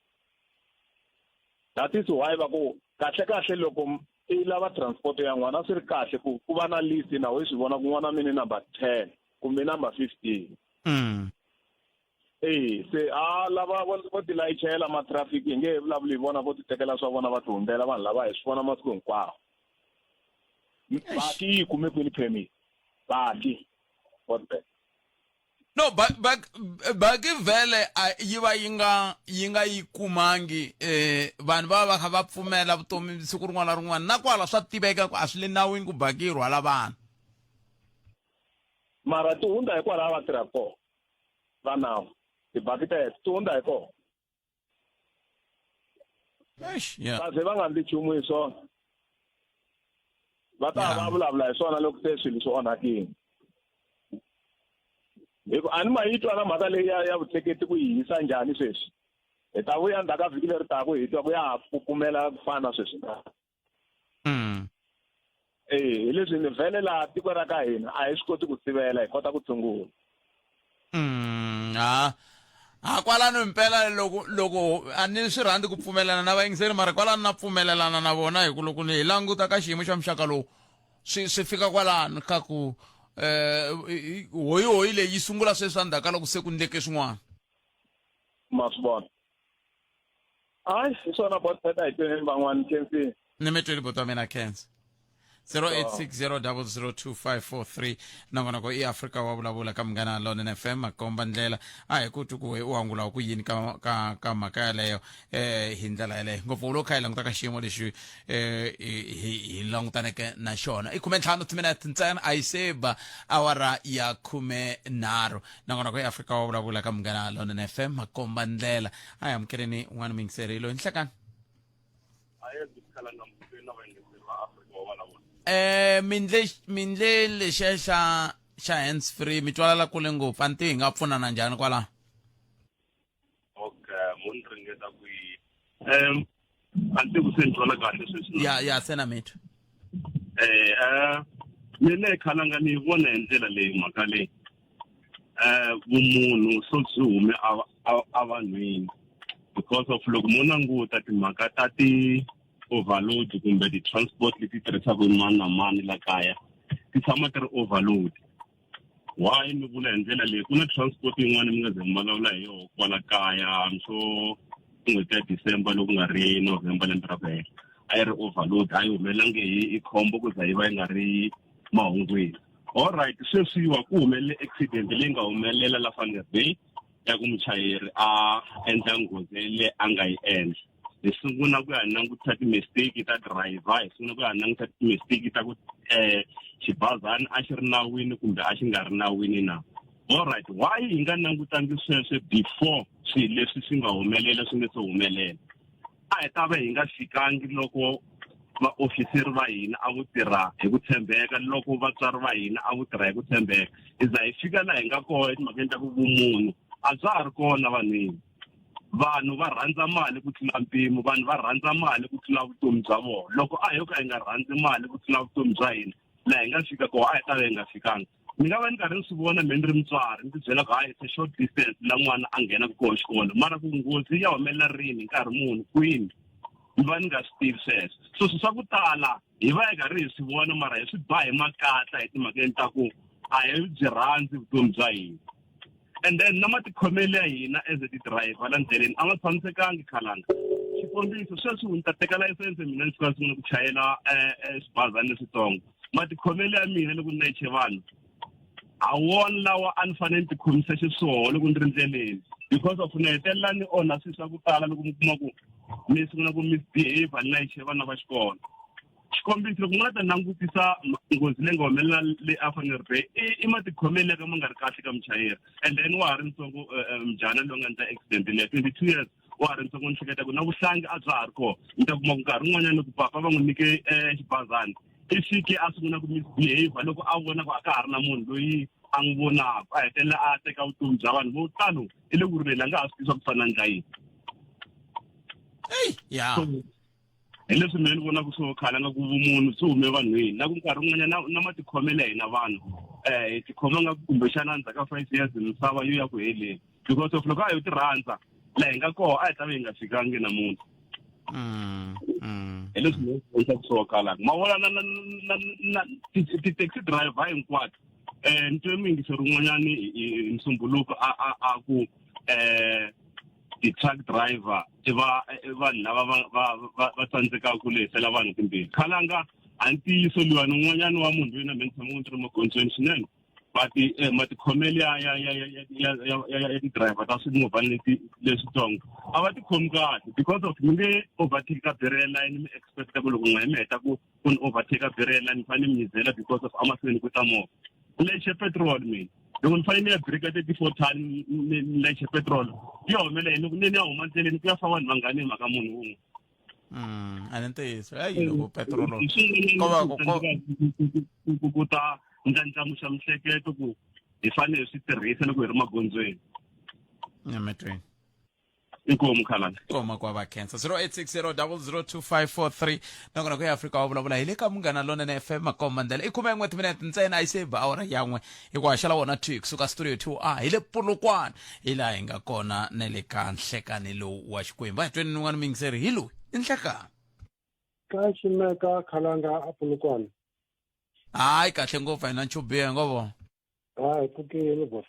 That is why va ku kahle kahle loko i lava transport ya n'wana a swi ri kahle ku ku va na list na we swi vona ku n'wana mina number 10 kumbe number 15. Eh se a lava vo ti layichela ma traffic hi nge he vulavuli hi vona vo ti tekela swa vona va ti hundzela vanhu lava hi swi vona masiku hinkwawo. Baki yi kume kwini permit? Baki. What the? No ba ba baki vhele a yi va yi nga yi nga yi kumangi eh vanhu va va kha va pfumela vutomi siku rin'wana na rin'wana na kwala swa tiveka ku a swi le nawini ku baki yi rhwala vanhu. Mara ti hundza hikwalaho va tirha kona va nawu tibaki teto ti hundza hi kona. Eish, yeah. Va ze va nga ndli nchumu hi swona va ta va vulavula hi swona loko se swilo swi onhakile hi ku a ni ma yi twa na mhaka leyi ya ya vutleketli ku yi hisa njhani sweswi hi ta vuya ndzhaku ka vhiki leri taka hi twa ku ya ha pupumela ku fana na sweswi na. Eh, hi leswi ni vhele laha tiko ra ka hina a hi swi koti ku sivela hi kota ku tshungula. Ha ha kwalano impela loko loko a ni swi rhandzi ku pfumelelana na vayingiseri mara kwalano na pfumelelana na vona hi ku loko ni hi languta ka xiyimo xa muxaka lowu swi swi fika kwalano ka ku eh hoyi hoyi leyi yi sungula sweswi endzhaku ka loko se ku ndleke swin'wana. Ma swi vona. Hayi, hi swona bot peta hi tweni van'wana khensini. Ni mi tweli bot wa mina khensa. 0860002543 nongonoko i Afrika wa vulavula ka Munghana Lonene FM makomba ndlela a hi ku twi ku u angula ku yini ka ka ka mhaka yaleyo eh hi ndlela yaleyo ngopfu loko kha hi languta ka xiyimo lexi eh hi hi langutaneke na xona i 15 timinete ntsena a yi se ba awara ya 13 nongonoko i Afrika wa vulavula ka Munghana Lonene FM makomba ndlela a hi amukeleni n'wana muyingiseri loyi nhlekani eh mindle mindle lexiya xa xa hands free mi twalala kule ngopfu a ni tivi hi nga pfunana njhani kwalaho okay mo ni ringeta ku yi um a ni tivi ku se ni twala kahle sweswi ya ya se na mitwa eh eh mina ekhalanga ni yi vona hi ndlela leyi mhaka leyi eh vumunhu so byi hume evanhwini because of loko mo languta timhaka ta ti-overload kumbe ti-transport leti tirhisaka hi mani na mani la kaya ti tshama ti ri overload why ni vula hi ndlela leyi ku na transport yin'wana mi nga ze mi vulavula hi yona kwala kaya I'm sure n'hweti ya December loko nga ri November lembe ra ku hela a yi ri overload a yi humelelangi hi khombo ku za yi va yi nga ri mahungwini Alright sweswiwa ku humelele accident leyi nga humelela la Van der Bay ya ku muchayeri a endla nghozi leyi a nga yi endla hi sungula ku ya langutisa ti-mistake ta driver hi sungula ku ya langutisa ti-mistake ta ku um xibazana a xi ri nawini kumbe a xi nga ri nawini na alright why hi nga langutangi sweswo before swilo leswi swi nga humelela swi nge se humelela a hi ta va hi nga fikangi loko vaofisiri va hina a vo tirha hi ku tshembeka loko vatswari va hina a vo tirha hi ku tshembeka hi za hi fika laha hi nga kona etimhakeni ta ku vumunhu a bya ha ri kona vanhwini vanhu va rhandza mali ku tlula mpimo vanhu va rhandza mali ku tlula vutomi bya vona loko a ho ka hi nga rhandzi mali ku tlula vutomi bya hina laha hi nga fika kona a hi ta va hi nga fikanga ni nga va ni karhi ni swi vona me ni ri mutswari ni tibyela ku hayi it's a short distance la n'wana a nghenaka kona xikolo mara ku nghozi ya humelela rini nkarhi muni kwini ni va ni nga swi tivi sweswo so swi swa ku tala hi va hi karhi hi swi vona mara hi swi ba hi makatla hi timhakeni ta ku a hi byi rhandzi vutomi bya hina and then na matikhomelo ya hina as a ti-driver la ndleleni a ma tshamisekangi khalanga xikombiso sweswi ni ta teka layisense mina ni fika sungula ku chayela eh, eh, swibazana leswitsongo matikhomelo ya mina loko ni layiche vanhu ha wona lawa a ni fanele ni tikhomisa xiswona loko ni ri ndleleni because of ni hetelela ni onha swilo swa ku tala loko mi kuma ku ni sungula ku misbehave ni layiche vana va xikolo xikombiso loko nga ta langutisa nghozi leyi nga humelela le afanele bay i matikhomelo ya ka ma nga ri kahle ka muchayeri and then wa ha ri ntsongo eh, eh, mujana loyi nga endla accident leya 22 years wa ha ri ntsongo ni hleketa ku na vuhlangi a bya ha ri kona ni ta kuma ku nkarhi wun'wanyana loko papa va n'wi nyike eh, xibazana i fike a sungula ku misbehave loko a vona ku a ka ha ri na munhu loyi a n'wi vonaka a hetelela a teka vutomi bya vanhu vo tano i le ku rileni a nga ha swi tivi swa ku fana na ndla yini ya hi leswi mina ni vonaka swo khala nga ku vumunhu byi hume vanhwini na ku nkarhi wun'wanyana na, na matikhomelo ya hina vanhu um hi tikhoma nga ku kumbexana endzhaku ka five years misava yo ya ku heleni because of loko a hi ti rhandza laha hi nga kona a hi ta va hi nga fikangi namuntlha mm, mm. hi leswi mina vonisaka swo kalaka ma vona na na na na ti-taxi driver hinkwato um ni twe muyingiseri wun'wanyani hi nsumbuluko a a a ku um ti-truck driver i va i vanhu lava va va va va tsandzekaka ku lehisela vanhu timbilu khalanga a ntiyiso luwani un'wanyana wa munhu loyi na mina ni tshama ni ri magondzweni swinene but eh, matikhomelo ya ya ya ya ya ya ya ya ti-driver ta swimovha leti leswitsongo a va tikhomi kahle because of mi nge overtake ka barrier line mi expecta ku loko n'we mi heta ku ku ni overtake barrier line mi fanele mi nyizela because of amahlweni ku ta movha ni leche petrol mina loko ni fanele ni ya brika 34 ton ni leche petrol yi humele yini ni ya huma ndleleni ku ya fa vanhu vangani hi mhaka munhu wun'we a ni ntiyiso eyi loko petrol ko va ku ku ta ndlandlamuxa mihleketo ku hi fanele hi swi tirhisa loko hi ri magondzweni nyametweni inkomu khalanga koma kwa va khensa 0860002543 nakona ku ya afrika wa vulavula hi le ka munghana lonene fm makomba ndlela i khume n'we timinete ntsena a yi se ba awara yan'we hikuva xala wona 2 kusuka studio 2 a hi le polokwane hi laha hi nga kona na le ka nhlekani lowu wa xikwembu a hi tweni nun'wana muyingiseri hi loyi i nhlekani ka ximeka khalanga a polokwane hayi kahle ngopfu a hi na nchubiya ngovo hayi pfukile boss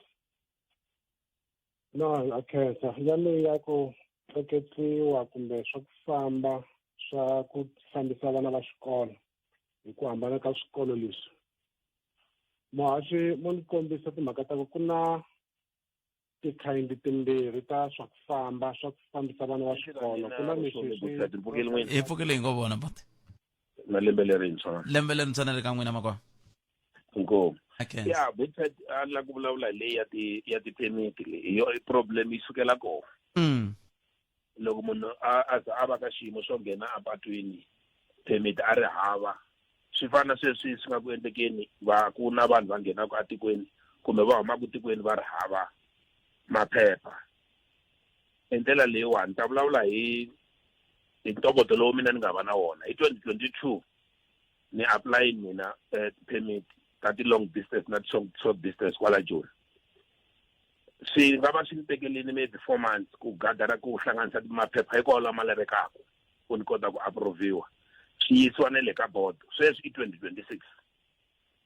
No, a khensa yaleyi ya ku tleketliwa kumbe swa ku famba swa ku fambisa vana va xikolo. Hi ku hambana ka swikolo leswi. Muhaxi mo ni kombisa timhaka ta ku ku na tikhayindi timbirhi ta swa ku famba swa ku fambisa vana va xikolo ku na leswi swi hi pfukile hi ngo vona buti na lembe lerintshwa lembe lerintshwa na le ka n'wina makwa inkomu ya butpet a la ku vulavula hi leyi ya ti ya ti-permit leyi hi yo i problem yi sukela kona loko munhu a a za a va ka xiyimo xo nghena apatwini permit a ri hava swi fana sweswi swi nga ku endlekeni va ku na vanhu va nghenaka etikweni kumbe va humaka tikweni va ri hava maphepha hi ndlela leyiwani ta vulavula hi hi ntokoto lowu mina ni nga va na wona hi 2022 ni apply mina eh, permit ta ti-long distance na ti-short distance kwala joni swi nga va swi ni tekelini maybe four months ku gadara ku hlanganisa maphepha hinkwawo lama lavekaka ku ni kota ku approviwa swi yisiwa na le ka board sweswi i 2026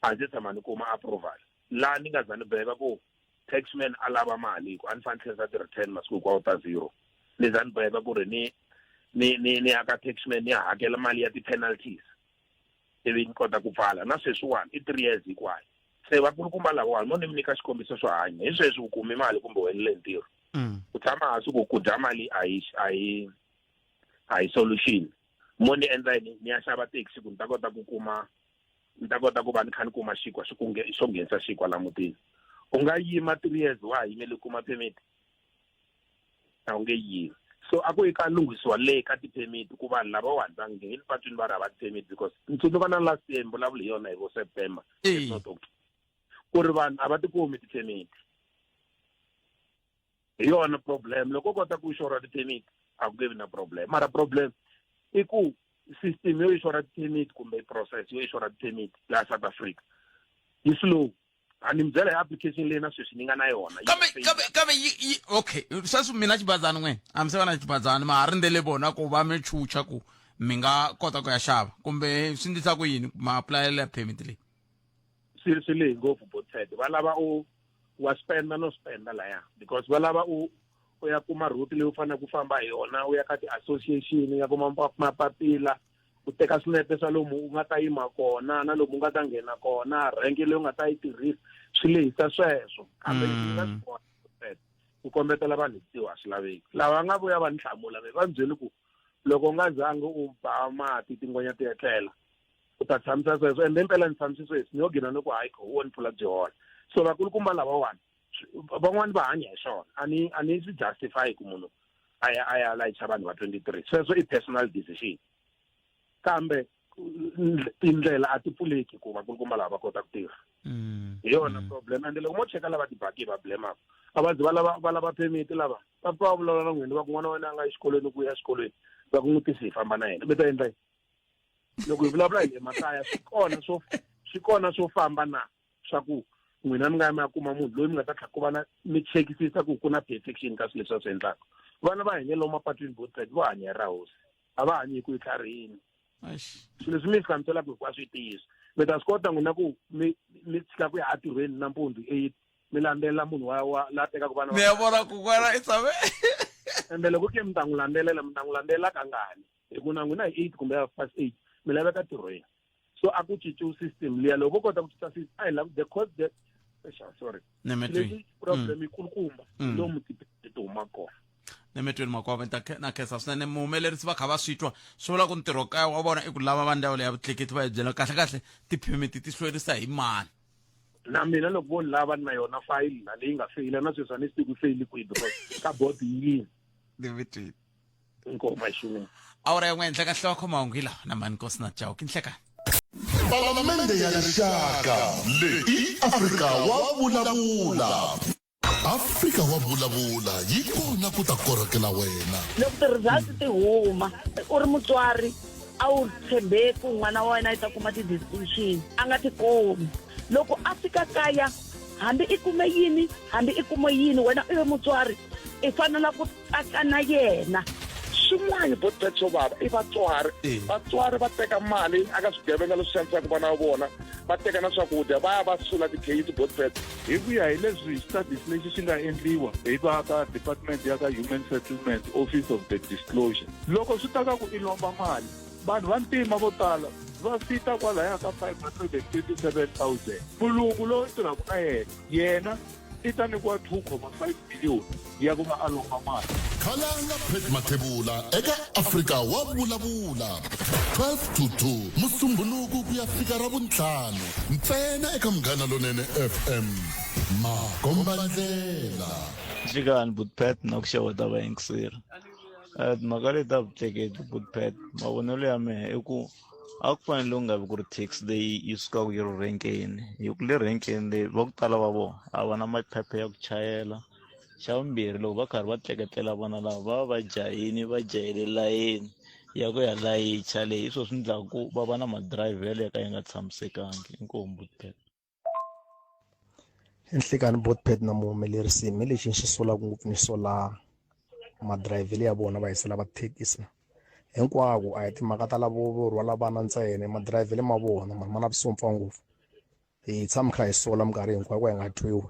a ndzi tshama ni kuma approval laha ni nga za ni boheka ku taxman a lava mali ku a ni fanele tlherisa ti-return masiku hinkwawo ta zero ni za ni boheka ku ri ni ni ni ni ya ka taxman ni ya hakela mali ya ti-penalties ivi ni kota ku pfala na sweswiwani i three years hinkwayo se vakulukumba lavawani mo ni mi nyika xikombiso xo hanya hi sweswi u kumi mali kumbe u helele ntirho u tshama hansi ku ku dya mali a hi a hi a hi solution mo ni endla yini ni ya xava taxi ku ni ta kota ku kuma ni ta kota ku va ni kha ni kuma xikwa xo xo nghenisa xikwa la mutini u nga yima three years wa ha yimele kuma permit a wu nge yimi so a ku yi ka lunghisiwa le ka ti-permit ku vanhu lavawani va ngheni patwini va ri hava ti-permit because ni tsundzuka na last year mbulavulo hi yona hi vo september if not october ku ri vanhu a va ti kumi ti-permit hi yona problem loko u kota ku xora ti-permit a ku nge vi na problem mara problem i ku system yo xora ti-permit kumbe process yo xora ti-permit laha south africa yi slow a ni mi byela hi application leyi na sweswi ni nga na yona kambe kambe kambe yi yi okay sweswi mina xibazani n'we a mi se va na xibazani ma ha rindzele vona ku va mi chucha ku mi nga kota ku ya xava kumbe swi ndlisa ku yini ma apulayela permit leyi swi swi lehi ngopfu botsed va lava u wa spenda no spenda laya because va lava u u ya kuma route leyi u faneleke ku famba hi yona u ya ka ti-association u ya kuma mapapila u teka swinepe swa lomu u nga ta yima kona na lomu u nga ta nghena kona rhenke leyi u nga ta yi tirhisa swi lehisa sweswo kambe leswi nga swi vona ku kombetela vanhu hi tiwa a swi laveki lava nga vuya va ni hlamula ve va ni byeli ku loko u nga zangi u ba mati tingwenya ti etlela u ta tshamisa sweswo ende impela ni tshamise sweswi ni yo gina ni ku hayi kho wo ni pfula byi hola so vakulukumba lavawani van'wani va hanya hi swona a ni a ni swi justify ku munhu a ya a ya layicha vanhu va 23 sweswo i personal decision kambe tindlela a ti pfuleki ku vakulukumba lava va kota ku tirha hi yona problem ende loko mo cheka lava tibaki va blemaka a va zi va lava va lava permit lava va pfa va vulavula na n'wina va ku n'wana wa wena a nga exikolweni ku ya exikolweni va ku n'wi tisi hi famba na yena mi ta endla yini loko hi vulavula hi le makaya swi kona swo swi kona swo famba na swa ku n'wina mi nga ya mi ya kuma munhu loyi mi nga ta tlha ku va na mi chekisisa ku ku na perfection ka swilo leswi va swi endlaka vana va hina lomu mapatwini vo tsek vo hanya hi ra hosi a va hanyi hi ku hi tlharihini swilo leswi mi swi hlamuselaka hinkwaswo i ntiyiso mi ta swi kota n'wina ku mi mi tshika ku ya entirhweni nampundzu eight mi landzelela munhu wa wa la tekaka vana mi ya vona kokwana i tshame ende loko ke mi ta n'wi landzelela mi ta n'wi landzelela kangani hi ku na n'wina hi eight kumbe half past eight mi laveka ntirhweni so a ku cinciwi system liya loko vo kota ku cinca system a hi lavi the cause the sorry Nemetweni. Problem yikulukumba lomu ti ti huma kona nemetweni makwavo ta na khensa swinene muhumelerisi va kha va swi twa swi vula ku ntirho kaya wa vona i ku lava va ndzawulo ya vutleketli va hi byela kahle kahle tiphemiti ti hlwerisa hi mani na mina loko vo lava na yona fayili na leyi nga feyila na sweswi a ni swi tivi ku feyili kwihi because ka board yini nemetweni inkomo ayishumini awara yan'we henhla ka nhloko mahungu hi lawa na mhani nkosi na chauke nhlekani Palamende ya Rixaka leyi i Afrika wa vulavula. Afrika wa vulavula yi kona ku ta korhokela wena. Loko ti-results ti huma u ri mutswari a wu tshembe ku n'wana wa wena i ta kuma ti-distinction a nga ti kumi loko a fika kaya hambi i kume yini hambi i kume yini wena u ve mutswari i fanela ku tsaka na yena xin'wana botpet xo vava i vatswari vatswari va teka mali aka swigevenga leswi xanisaka vana va vona va teka na swakudya va ya va sula tikheyisi botpet hi ku ya hi leswi studies lexi xi nga endliwa hi va ka department ya ka human settlement office of the disclosure loko swi ta ka ku i lomba mali vanhu va ntima vo tala Va fita kwalaya ka 527,000. Mulungu loyi tirhaka na yena, yena i ta nyikiwa 2.5 million ya ku va a lomba mali. Khalanga Pat Mathebula eka Afrika wa vulavula 12 to 2 Musumbhunuku ku ya fika Ravuntlhanu ntsena eka Munghana Lonene FM. Makombandlela. Nhlikani Butpet na ku xeweta vayingiseri. Eh, timhaka leti ta vutleketli Butpet mavonelo ya mehe i ku a ku fanele ku nga vi ku ri taxi leyi yi sukaka yi ri renkeni hi ku le renkeni leyi va ku tala va vona a va na maphepha ya ku chayela xa vumbirhi loko va karhi va tleketlela vana lava va va va jahile va jahele layeni ya ku ya layicha leyi hi swona swi endlaka ku va va na madirayivhelo ya ka ya nga tshamisekangi inkomu Butpet. Nhlikani Botpet na muhumelerisi me lexi ni xi solaka ngopfu ni sola madirayivhelo ya vona va hisela va thekisi hinkwako a hi timhaka ta lavo vo rhwala vana ntsena madirayivhelo ma vona mani ma na vusompfa ngopfu hi tshama kha hi sola minkarhi hinkwayo ku hi nga twiwi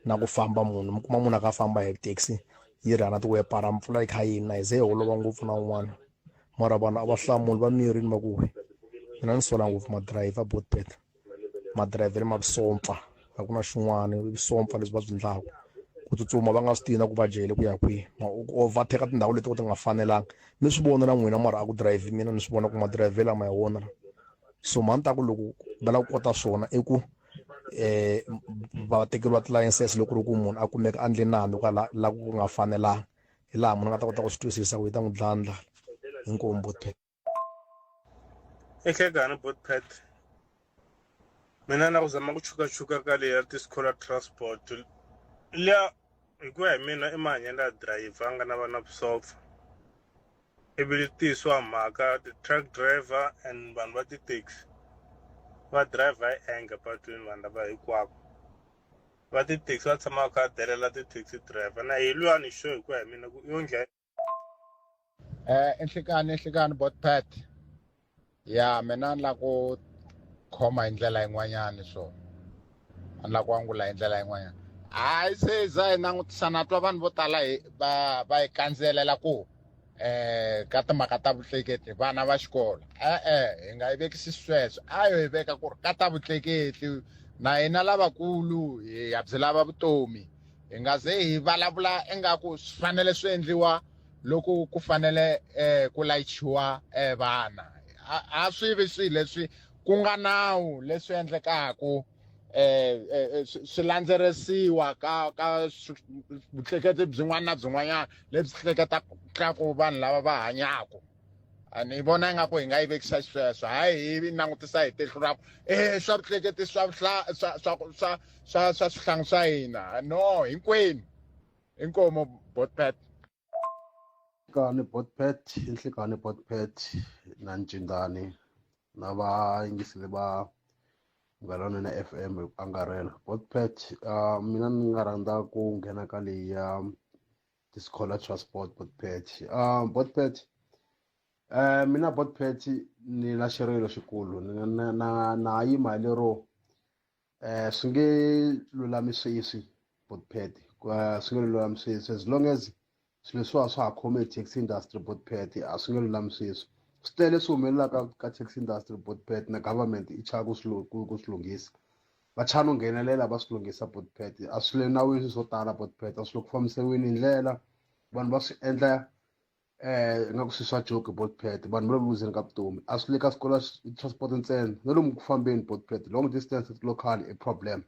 na ku famba munhu mi kuma munhu a kha a famba hi taxi yi ri hana tiwepara mpfula yi kha yi na hi ze hi holova ngopfu na un'wana mara vanhu a va hlamuli va mirini va ku mina ni sola ngopfu madirayivha Botpet. Madirayivhelo ma vusompfa a ku na xin'wana i vusompfa lebyi va byi endlaka ku tsutsuma va nga swi tivi na ku va jahele ku ya kwihi ma overtake tindhawu leti ti nga fanelanga mi swi vona na n'wina mara a ku dirayivhi mina ni swi vona ku madirayivhelo lama hi wona so mhani ta ku loko va lava ku kota swona i ku va tekeriwa tilayisense loko ku ri ku munhu a kumeka a endle nandzu ka la la ku nga fanelanga hi laha munhu a nga ta kota ku swi twisisa ku yi ta n'wi dlaya ndlala inkomu buti. Enhlekani Botpet mina na ku zama ku chukachuka ka leya ti-scholar transport liya hi ku ya hi mina i mahanyelo ya driver a nga na va na vusopfa ivi li tiyisiwa mhaka ti-truck driver and vanhu va ti-taxi va driver hi anger patwini vanhu lava hinkwavo va ti-taxi va tshama va kha va delela ti-taxi driver na hi luya ni sure hi ku ya hi mina ku yo ndlaya Eh enhlekani enhlekani Botpet ya mina ni la ku khoma hi ndlela yin'wanyani so a ni la ku angula hi ndlela yin'wanyana hayi se za hi langutisa na twa vanhu vo tala hi va va yi kandzelela ku eh ka timhaka ta vutleketli vana va xikolo e-e hi nga yi vekisi sweswo a yo yi veka ku ri ka ta vutleketli na hina lavakulu hi ya byi lava vutomi hi nga ze hi vulavula ingaku swi fanele swi endliwa loko ku fanele eh, ku layichiwa eh, vana a swi vi swilo leswi ku nga nawu leswi endlekaku eh, eh, eh swi landzelerisiwa ka ka vutleketli byin'wana na byin'wanyana lebyi hleketaka vanhu lava va hanyaka ni vona ingaku hi nga yi vekisa xisweswo hayi hi langutisa hi tihlo ra ku e swa vutleketli swa swa swa swa swa swa swihlangi swa hina no hinkwenu inkomo botpet Nhlikani Botpet i Nhlikani Botpet na Ncindani na vayingiseli va Munghana Lonene F_M hi ku angarhela Botpet mina ni nga rhandza ku nghena ka leyi ya ti-scholar transport Botpet Botpet mina Botpet ni na xirilo xikulu ni na na na yima hi lero swi nge lulami sweswi Botpet swi nge lulami sweswi as long as swilo leswiwa swa ha khome taxi industry Botpet a swi nge lulami sweswi swi tele swi humelelaka ka taxi industry Botpet na government yi chava ku swi ku swi lunghisa va chava no nghenelela va swi lunghisa Botpet a swi le nawini swo tala Botpet a swi le ku fambisiweni hi ndlela vanhu va swi endla eh nga ku swi swa joke Botpet vanhu va le ku luzeni ka vutomi a swi le ka swikolo transport ntsena na lomu ku fambeni Botpet long distance local i problem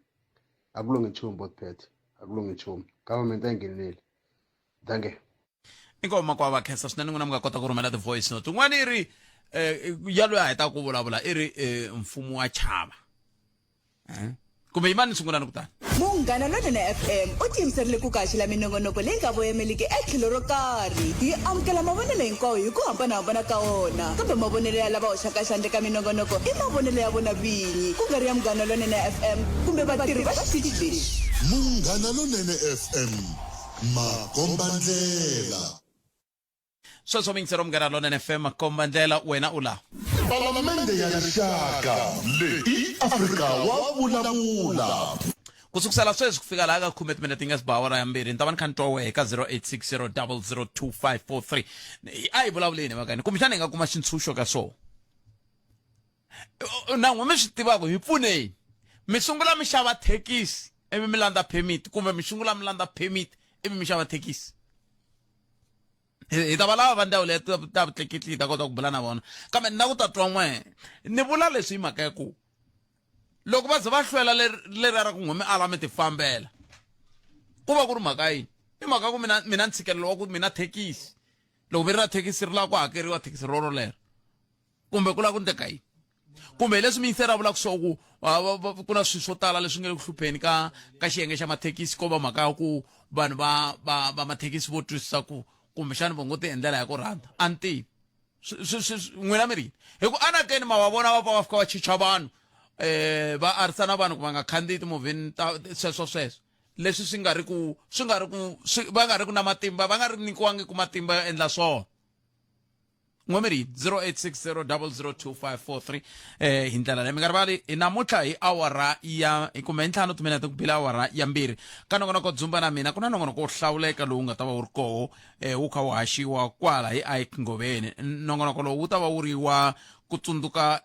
a ku lunghi nchumu Botpet a ku lunghi nchumu government a yi ngheneleli danke inkomu makwavo va khensa swinene n'wina mi nga kota ku rhumela ti-voice note un'wana i ri eh, ya loyi a hetaka ku vulavula i ri eh, mfumo wa chava eh? kumbe yimani ni sungulani kutani Munghana Lonene FM u tiyimiserile ku kaxela minongonoko leyi nga voyameliki etlhelo ro karhi. Hi amukela mavonelo hinkwawo hi ku hambanahambana ka wona, kambe mavonelo ya lava hoxaka xandla eka minongonoko i mavonelo ya vona vinyi, ku nga ri ya Munghana Lonene FM kumbe vatirhi va xitichi lexi. Munghana Lonene FM, makombandlela. Sweswo miyingiseri wa Munghana Lonene FM, makombandlela, wena u la. Palamende ya Rixaka, leyi i Afrika wa vulavula. Ku sukusela sweswi ku fika laha ka khume timinete yi nga si ba awara ya mbirhi, ni ta va ni kha ni twa wehe ka 0860002543. A hi vulavuleni hi mhaka ni kumbexana hi nga kuma xintshunxo ka swona. Na n'we mi swi tivaka hi pfuneni. Mi sungula mi xava thekisi ivi mi landza permit kumbe mi sungula mi landza permit ivi mi xava thekisi. Hi ta va lava va ndhawu leyi ta vutleketli hi ta kota ku bula na vona kambe ni na ku ta twa n'we ni vula leswi hi mhaka ya ku loko va ze va hlwela leriya ra ku n'we mi ala mi tifambela ku va ku ri mhaka yini i mhaka ku mina mina ntshikelelo wa ku mina thekisi loko vi ri ra thekisi ri lava ku hakeriwa thekisi roro lero kumbe ku lava ku ndleka yini kumbe hi leswi miyiseri a vulaka swo ku ku na swilo swo tala leswi nga le ku hlupheni ka ka xiyenge xa mathekisi ko va mhaka ya ku vanhu va va va mathekisi vo twisisa ku kumbexana vo ngo ti endlela hi ku rhandza a ni tivi n'wina mi ri yini hi ku anakeni ma va vona va pfa va fika va chicha vanhu um va arisana vanhu ku va nga khandziyi timovheni ta sweswo sweswo leswi swi nga ri ku swi nga ri ku va nga ri ku na matimba va nga ri nyikiwangi ku matimba yo endla swona n'wemeri 0860002543 eh hi ndlela leyi mi nga rivali hi namuntlha hi awara ya kumbe hi ntlhanu timinete ku bile awara ya mbirhi ka nongonoko dzumba na mina ku na nongonoko wo hlawuleka lowu nga ta va wu ri koho eh, wu kha wu haxiwa kwala hi Ike Ngoveni nongonoko lowu wu ta va wu ri wa ku tsundzuka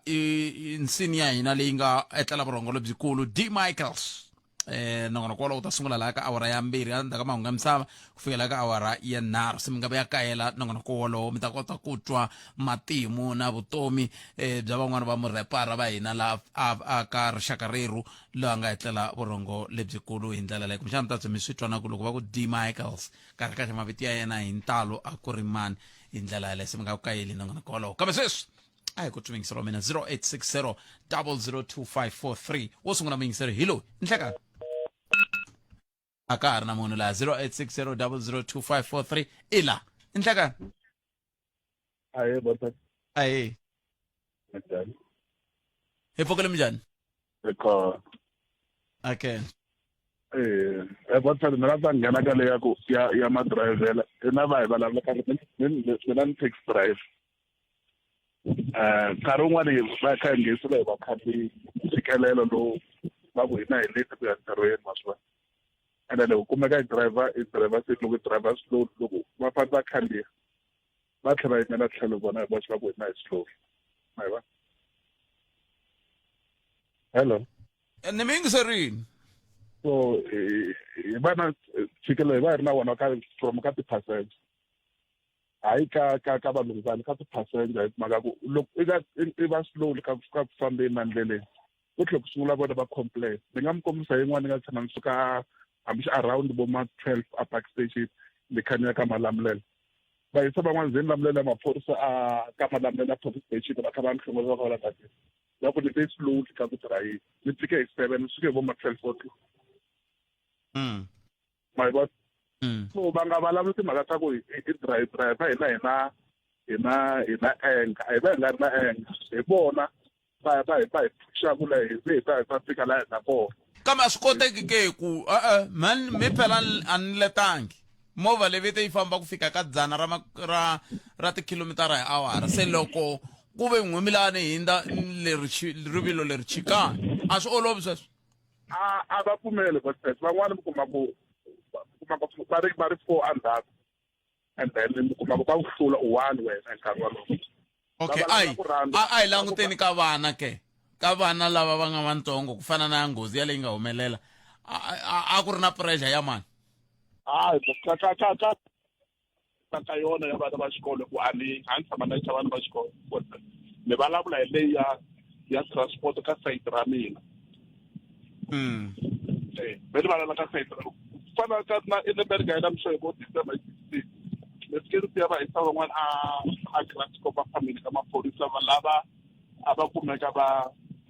nsini ya hina leyi nga etlela vurhongo lebyikulu D Michaels eh nongonoko wolowo wu ta sungula laha ka awara ya mbirhi endzhaku ka mahungu ya misava ku fikela ka awara ya nharhu se mi nga vuya kayela nongonoko wolowo mi ta kota ku twa matimu na vutomi eh, bya van'wana va murhepara va hina laha a ka rixaka rerhu loyi a nga etlela vurhongo lebyikulu hi ndlela leyi kumbexana mi ta byi mi swi twa na ku loko va ku d michaels kahle kahle mavito ya yena hi ntalo a ku ri mani hi ndlela yaleyo se mi nga ku kayeli nongonoko wolowo kambe sweswi a hi ku twi yingiselo wa mina 0860 002543 wo sungula muyingiseri hi loyi nhlekani a ka ha ri na munhu laha 0860 002543 i la nhlekani Ahee, bota. Ahee. Minjhani? Hi pfukile minjhani? Hi kona. Okay. Eh, eh bota mina ta nghena ka leya ku ya ya madirayivhela i na va hi vulavula ka mina ni taxi driver. Eh, nkarhi wun'wani va kha hi nghenisiwa hi vakhandziyi ntshikelelo lowu va ku hina hi late ku ya ntirhweni ma swi vona. Ene loko kumeka i driver i driver se loko i driver slow loko va fanele va khandziya va tlhela va yimela tlhelo vona hi voxe va ku hina hi slow ma yi vona hello ni mi yingiserini so hi va na ntshikelelo hi va hi ri na wona ka from ka ti-passenger hayi ka ka ka valungu ka ti-passenger hi mhaka ku loko i ka i va slow ka ka ku fambeni na ndleleni ku tlhela ku sungula vona va complain ni nga mi kombisa yin'wana ni nga tshama ni suka hambi around vo ma 12 a park station ni kha ni ya ka malamulele va yisa van'wana ze ni lamulela maphorisa a ka malamulele a police station va kha va ni hlongola va kha va la va ku ni te slowly ka ku dirayivha ni fike hi 7 ni suke hi vo ma 12 o'clock ma yi vona so va nga vulavuli timhaka ta ku i drive driver hina hina hina hina anger a hi va hi nga ri na anger hi vona va va va hi phuxaku la hi ze hi ta hi ta fika laha hi nga kona kambe a swi koteki ke ku e-e mhani mi phela a ni letangi movha leyi vete yi famba ku fika ka dzana ra ra ra tikhilomitara hi awara se loko ku ve n'we mi lani hindza leri rivilo leri chikani a swi olovi sweswo A a va pfumeli Godfrey van'wani mi kuma ku kuma ku va ri va ri four endzhaku and then mi kuma ku va ku hlula u one wena hi nkarhi wolowo okay a hi a hi languteni ka vana ke ka vana lava va nga vantsongo ku fana na nghozi ya leyi nga humelela a ku ri na pressure ya mani hayi ka ka ka ka ka yona ya vana va xikolo ku a ni a ni tshama na xa vana va xikolo ni vulavula hi leyi ya ya transport ka sayiti ra mina eh ve ni vulavula ka sayiti ra fana ka na eLemberg ya na mixo hi vo December 16 ni fike ni siya va hisa van'wana a a Kranskop va fambile ka maphorisa va lava a va kumeka va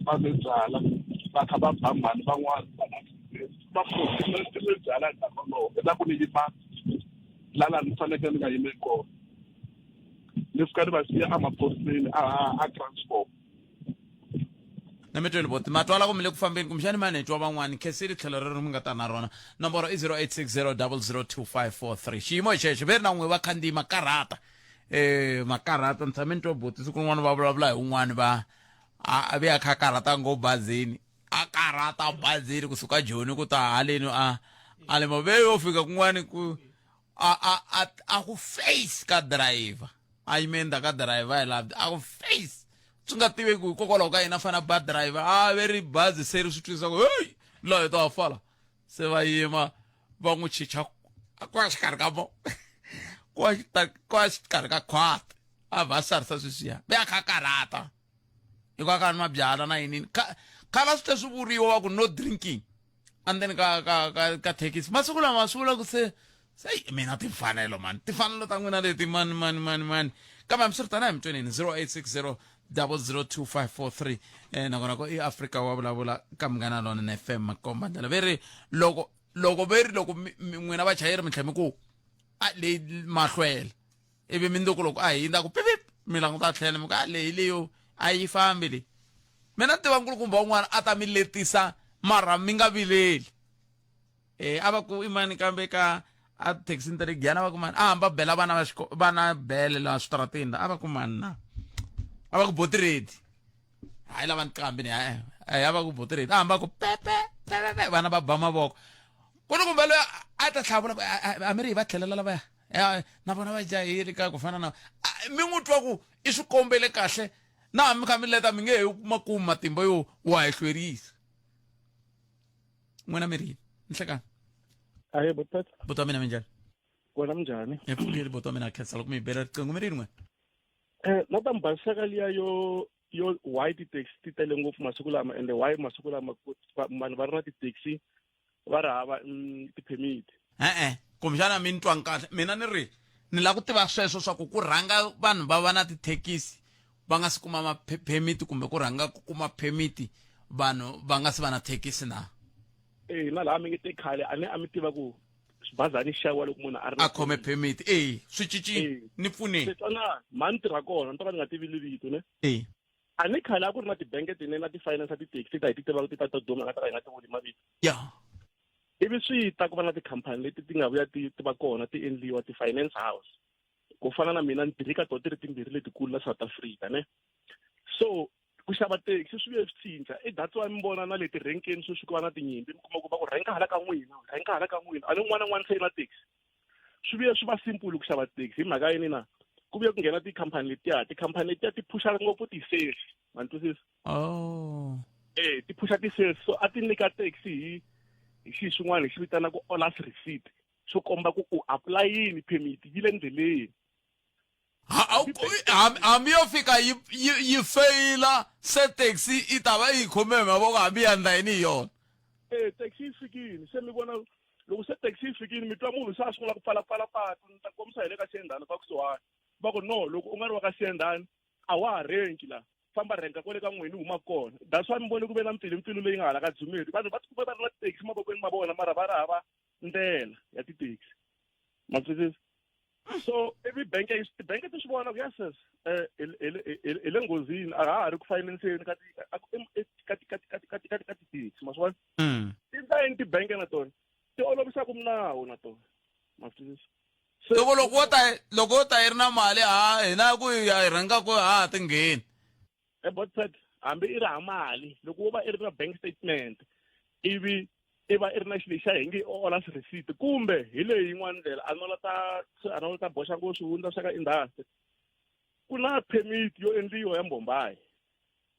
va nwe byala va kha va ba mhani van'wana va nwe byala hi nkarhi wolowo i la ku ni yima la laha ni fanekele ni nga yimeli kona ni fika ni va siya emaphoriseni a a transport na mi tweli voti ma twala ku mi le ku fambeni kumbexani ma ni twa van'wani khensile tlhelo rero mi nga ta na rona nomboro i 0860 002543 xiyimo hi xexo ve ri na n'we vakhandziyi makarhata eh makarhata ni tshame ni twa buti siku rin'wana va vulavula hi un'wana va a ve a kha karhata ngo bazini a karhata bazini kusuka joni ku ta haleni a a le mave yo fika kun'wani ku a a a a ku face ka driver a yime endzhaku ka driver hi laha a ku face. Swi nga tiveki hikokwalaho ka yini a fana ba driver a ve ri bazi se ri swi twisisa ku heyi laha hi ta fala se va yima va n'wi chicha kwa xikarhi ka mo kwa kwa xikarhi ka khwati a va sarisa sweswiya ve a kha karhata hikuva ka nwa byala na yinini khala swi tlhe swi vuriwa va ku no drinking endzeni ka ka ka ka thekisi masiku lama swi vula ku se se mina timfanelo mani timfanelo ta n'wina leti mani mani mani mani kambe hambiswiritano a hi mi tweneni 0860 002543 eh nakona ko i Afrika wa vulavula ka munghana lona FM makomba ndlela ve ri loko loko ve ri loko n'wina vachayeri mi tlhela mi ku a leyi mahlwela ivi mindzuku loko a hindza ku pipip mi languta tlhelo mi ku a leyi leyo a yi fambi leyi mina ni tiva nkulukumba un'wana a ta mi letisa mara mi nga vileli e a va ku i mani kambe ka a thekisini ta le giyani a va ku mani a hamba bela vana va xiko vana bele laha switarateni a va ku mani na a va ku botiredi hayi lava nqambi ni hayi a va ku botiredi a hamba ku pepe pepe vana va ba mavoko ku ni kumbe loyi a ta tlhavula ku a mi ri hi va tlhelela lavaya ya na vona va jahile ka ku fana na mi n'wi twa ku i swi kombele kahle na hambi mi kha mi leta mi nge he ma kumi matimba yo wa hi hlwerisa n'wina mi ri yini nhlekani ahe botata buti wa mina minjhani kona minjhani hi pfukile buti wa mina khensa loko mi hi bela riqingho mi ri yini n'wina eh na ta mi basisaka liya yo yo why ti-taxi ti tele ngopfu masiku lama ende why masiku lama vanhu va ri na ti-taxi va ri hava mm, ti-permit e-e kumbexana mi ni twanga kahle mina ni ri ni lava ku tiva sweswo swa ku ku rhanga vanhu va va na tithekisi va nga si kuma maphemiti kumbe ku rhanga ku kuma phemiti vanhu va nga si va na thekisi na e na laha mi nge te khale a ni a mi tiva ku xibazani xi xaviwa loko munhu a ri a khome phemiti e swi cincile ni pfuneni se twanana mhani tirha kona ni to ka ni nga tivi vito ne e a ni khale a ku ri na tibanke tinene na ti-finance ti-taxi ta hi ti tivaka ti ta ta duma nga ta ka hi nga ti vuli mavito ya ivi swi ta ku va na tikhampani leti ti nga vuya ti ti va kona ti endliwa ti-finance house ku fana na mina ni tirhi ka tona ti ri timbirhi letikulu la South Africa ne so ku xava taxi swi vuye swi cinca i that's why mi vona na le tirenkeni sweswi ku va na tinyimpi mi kuma ku va ku renka hala ka n'wina renka hala ka n'wina a ni un'wana na un'wana se yi na taxi swi vuye swi va simple ku xava taxi hi mhaka yini na ku vuye ku nghena tikhampani letiya tikhampani letiya ti phusha ngopfu ti-sales ma ni twisisa oh eh ti phusha ti-sales so a ti nyika taxi hi hi xi xin'wana hi xi vitanaka olas receipt xo komba ku u apulayini permit yi le ndleleni hambi yo fika yi yi yi feyila se taxi yi ta va yi khome hi mavoko hambi ya ndla yini hi yona eh taxi yi fikile se mi vona loko se taxi yi fikile mi twa munhu se a sungula ku pfalapfala patu ni ta kombisa hi le ka xiyendhani va kusuhani va ku no loko u nga ri wa ka xiyendhani a wa ha renki la famba renka kwale ka n'wini huma kona that's why mi vone ku ve na mpfilumpfilu leyi nga hala ka dzumeri vanhu va tikuma va ri na tithekisi mavokweni ma vona mara va ri hava ndlela ya tithekisi ma twisisa so ivi bank tibanke ti swi vona ku yes yes eh, hi le nghozini a ha ha ri ku finanseni ka ka tithekisi ma swi vona mm. tindlayini tibanke na tona ti olovisaka minawu na tona ma swi twisisa loko loko wo ta loko wo ta yi ri na mali ha hina ku ya hi rhanga ku ha ha ti ngheni ebotset hambi i ri ha mali loko wo va i ri na bank statement ivi i va i ri na xilo lexi xa hi nge olas receipt kumbe hi leyi yin'wana ndlela a no la ta a no la ta boxa ngopfu swihundla swa ka industry ku na permit yo endliwa ya mbombayi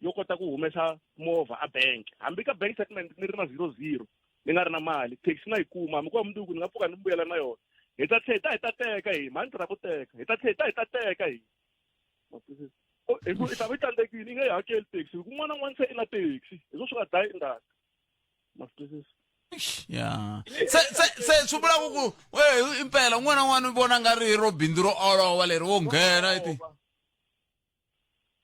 yo kota ku humesa movha a bank hambi ka bank statement ni ri na 00 ni nga ri na mali taxi na yi kuma hambi ku va mundzuku ni nga pfuka ni vuyela na yona hi ta tlhela hi ta hi ta teka hi mhani tirha ku teka hi ta tlhela hi ta hi ta teka hi hi ku i ta va i tsandzekile i nge yi hakeli taxi hi ku un'wana na un'wana se i na taxi hi swo swi nga dlayi industry ma swi twisisa ya se se se swi vula ku ku we impela un'wana na un'wana u vona nga ri ro bindzu ro olova leri wo nghena i ti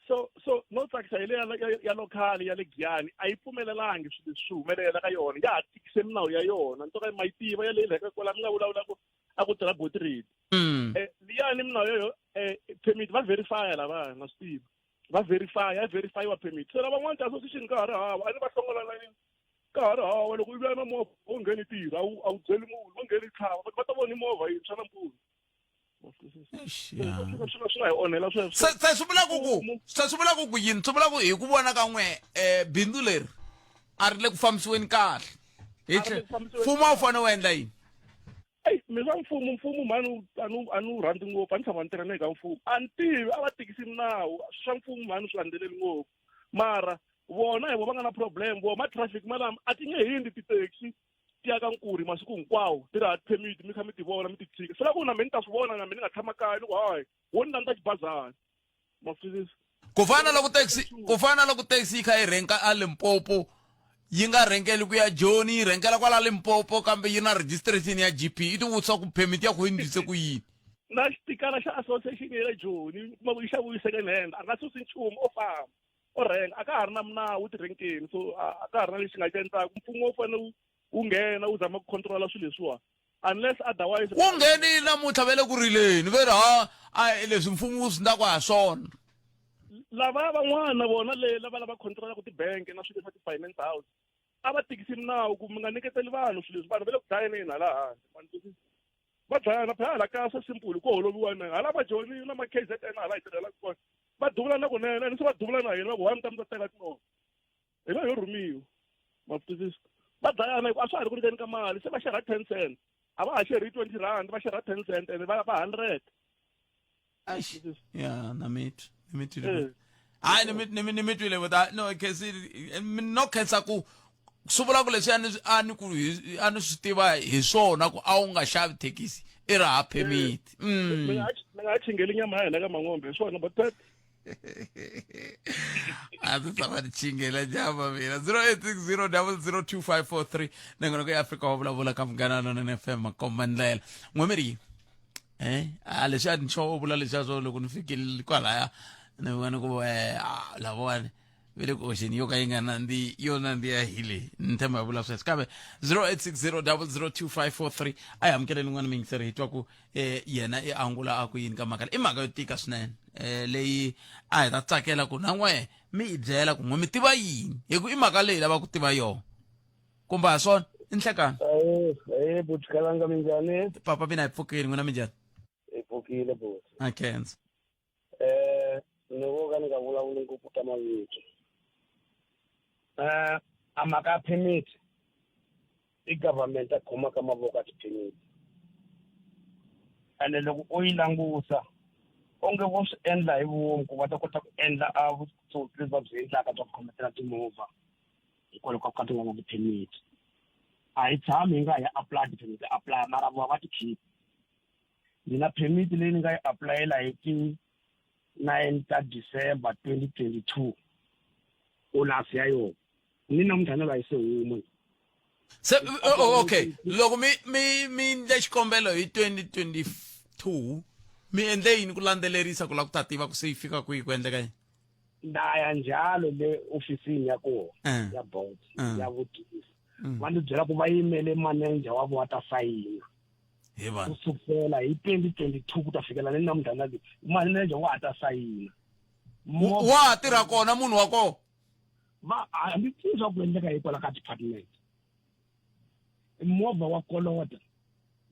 so so no tsakisa hi le ya, ya local ya le Giyani a yi pfumelelangi swilo leswi swi humelela ka yona ya ha tikise minawu ya yona ni toka ma yi tiva ya le le kwala mi nga vulavula ku a ku tirha botiredi mm. eh, liyani minawu yoyo eh, permit va verifya lavaya na swi tiva va verify ya verifyiwa permit se lavan'wana ti-association ka ha ri hava a ni va hlongola layini ka ha ri hava loko i vuya na movha wo ngheni tirha a wu a wu byeli munhu wo ngheni tlhava va ta vona movha yintshwa nampundzu swi nga hi onhela sweswo se se swi vula ku ku se swi vula ku ku yini swi vula ku hi ku vona ka n'we um bindzu leri a ri le ku fambisiweni kahle hi tlhelo mfumo a wu fanele wu endla yini eyi Mi swa mfumo mfumo mhani a ni a ni wu rhandzi ngopfu a ni tshama ni tirha na le ka mfumo a ni tivi a va tikisi minawu swa mfumo mhani swi landzeleli ngopfu mara vona hi vo va nga na problem vo ma traffic malama a ti nge hindi ti-taxi ti ya ka nkuri masiku hinkwawo ti ri ha permit mi kha mi ti vona mi ti tshika swi la ku na mina ni ta swi vona na mina ni nga tshama kaya ni ku hayi wo ni landza xibazana ma swi twisisa ku fana loko taxi ku fana loko taxi yi kha yi rhenka a Limpopo yi nga rhengeli ku ya Joni yi rhengela kwala Limpopo kambe yi na registration ya GP yi ti vutisa ku permit ya ku yi ndlise ku yini na xitikana xa association ya le Joni u kuma ku yi xaviwe second hand a nga susi nchumu o famba o rhenga a ka ha ri na minawu tirhenkeni so a ka ha ri na lexi nga xi endlaka mfumo wu fanele wu nghena wu zama ku controla swilo leswiwa unless otherwise wu nghenile namuntlha va le ku rileni ve ri ha a leswi mfumo wu swi ndlaku ha swona lava van'wana vona le lava lava controlaka tibank na swilo swa ti-finance house a va tikisi minawu ku mi nga nyiketeli vanhu swilo leswi vanhu va le ku dlayaneni hala handle va dlayana phela hala kaya swa simple ko holoviwa na hala majoni na ma KZN hala hi tirhelaka kona va duvulana kunene ene se va duvulana hina va ku wa mi ta mi ta teka tin'wana hina yo rhumiwa ma swi twisisa va dlayana hikuva a swa ha ri ku nyikeni ka mali se va xerha 10 cent a va ha xerhi 20 rand va xerha 10 cent ene va va 100 ya na mi twi ni mi twile eh. hayi ni mi ni mi ni mi twile but no khensi no khensa ku swi vula ku leswi a ni a ni ku a ni swi tiva hi swona ku a wu nga xavi thekisi i ri ha permit eh. mm. mi nga chingeli nyama ya hina ka mangombe hi swona but a ndzi tshama ni chingela nyama mina 0860 002543 nongonoko ya afrika wa vulavula ka munghana lonene fm makomba ndlela n'wemeri eh a leswi a ni swo vula leswiya swo loko ni fikile kwalaya ni vona ku eh lavawani ve le ku oxeni yo ka yi nga nandzi yo nandziha hi leyi ni tshemba hi vula sweswo kambe 0860 002543 a hi amukeleni n'wana miyingiseri hi twa ku eh yena i angula a ku yini ka mhaka leyi i mhaka yo tika swinene eh leyi a hi ta tsakela ku na n'we mi hi byela ku n'we mi tiva yini hi ku i mhaka leyi lava ku tiva yona kumbe ha swona i nhlekani Eh, buti Kalanga minjhani? Papa mina hi pfukile n'wina minjhani? Hi pfukile buti. A khensa. Eh, ni vo ka ni nga vulavuli ngopfu ta mavito. Eh, a mhaka ya permit i government a khomaka mavoko ya ti-permit. Ene loko u yi langusa onge vo swi endla hi vomu ku va ta kota ku endla a vutsotsi lebyi va byi endlaka bya ku khometela timovha. hikwalaho ka ku ka ti nga na ti-permit a hi tshami hi nga hi apply ti-permit apply mara vona va ti khipha mina permit leyi ni nga yi apulayela hi ti-nine ta December 2022 olasi ya yona ni namuntlha ni va yi se huma se oh, oh, okay loko mi mi mi endle xikombelo hi 2022 mi endle yini ku landzelerisa ku lava ku ta tiva ku se yi fika kwihi ku endleka yini ndaya njalo le ofisini ya kona eh. ya board eh. ya vutisa mm. va ndzi byela ku va yimele manager wa vona ta sayina hi ku sukela hi 2022 ku ta fikela ni namuntlha na leyi manager wa ha ta sayina wa ha tirha kona munhu wa kona va hambi tivi swa ku endleka hikwalaho ka department movha wa kolota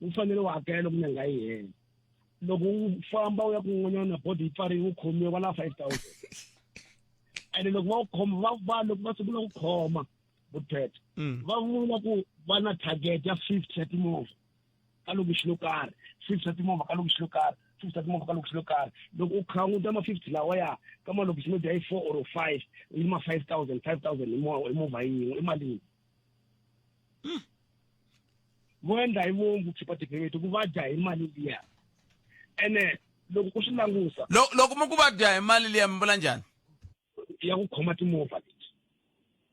wu fanele wu hakela loko nyanga yi hela loko wu famba wu ya kun'wanyana bodi yi pfariwe wu khomiwe va la 5000 ene loko va wu khoma va va loko va sungula ku khoma vuthethe mm. va vula ku va na target ya 50 ya timovha ka lokixi lo karhi 50 ya timovha ka lokixi lo karhi 50 ya timovha ka lokixi lo karhi loko u khawunta ma 50 lawaya ka malokixi maybe ya yi 4 or 5 yi ma 5000 5000 hi movha yin'we i malini hmm. vo endla hi vomu ku khipa tiphemiti ku va dya hi mali liya ene loko u swi langusa loko mi ku va dya hi mali liya mi vula njhani ya ku khoma timovha leti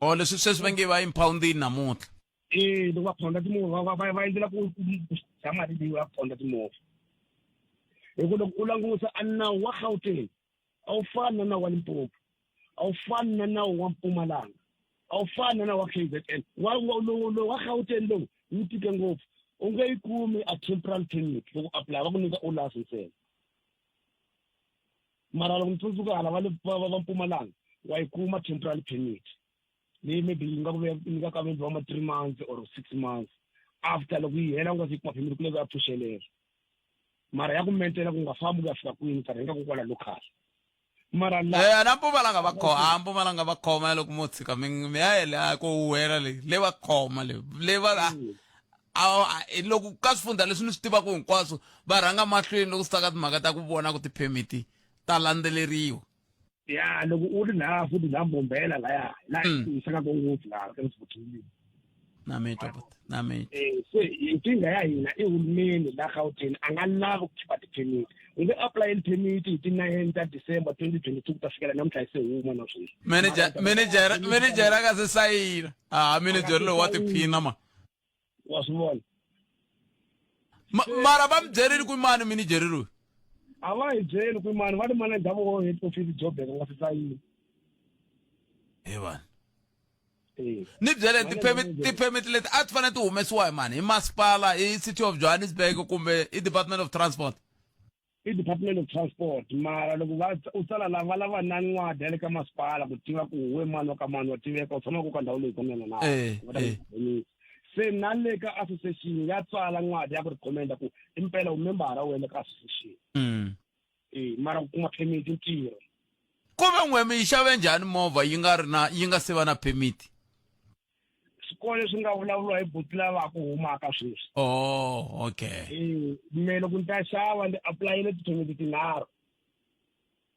o leswi sweswi va nge va impoundini namuntlha e loko va phonda timovha va endlela ku dya mali leyi ya ku phonda timovha hi ku loko u langusa a nawu wa Gauteng a wu fani na nawu wa Limpopo a wu fani na nawu wa Mpumalanga a wu fani na nawu wa KZN wa lowu wa Gauteng lowu wu tike ngopfu u nge yi kumi a temporal permit loko apply va ku nyika u license ntsena mara loko ni tsundzuka hala va le va Mpumalanga wa yi kuma temporary permit leyi maybe yi nga ku nyikaka maybe va ma three months or six months after loko yi hela u nga se yi kuma permit ku le ku ya pfuxelela mara ya ku mentela ku nga fambi ku ya fika kwini ta rhenga ku kwala local mara la eh na Mpumalanga va khoma a Mpumalanga va khoma loko mo tshika mi mi ya le ku huwela le le va khoma le le va mm. Loko ka swifundza leswi ni swi tivaka hinkwaswo va rhanga mahlweni loko swi ta ka timhaka ta ku vona ku ti-permit ta landzeleriwa. Ya, loko u ri laha futhi laha Mbombela laya laha hisakaka ngopfu laha ka Msibutini. Na mi twa buti, na mi twa. Se nkingha ya hina i hulumeni la Gauteng a nga lavi ku khipa ti-permit. U nge apulayeli permit hi ti-9 ta December 2022 ku ta fikela namuntlha yi se huma na sweswi. Manager manager manager a nga se sayina. Ah, manager loyi wa tiphina ma. Wa swi vona. Mara va mi byerile ku mani manager loyi? A va hi byeli ku mani, va ri manager vo head office Joburg a nga se sayina. He vanhu. Ni byele ti-permit leti a ti fanele ti humesiwa hi mani? Hi masipala, hi City of Johannesburg kumbe i Department of Transport? I Department of Transport, mara loko va u tsala lava va lava na ncwadi ya le ka masipala ku tiva ku we mani wa ka mani wa tiveka u tshama ku ka ndhawu leyi kunene na va ta ku se na le ka association ya tsala ncwadi ya ku recommenda ku impela u membara wena ka association. Mara ku kuma permit ntirho. Ku ve n'we mi yi xave njhani movha yi nga ri na yi nga se va na permit? Swikolo leswi nga vulavuriwa hi buti lava ku humaka sweswi. Oh, okay. Me loko ni ta xava ni apulayele ti-permit tinharhu.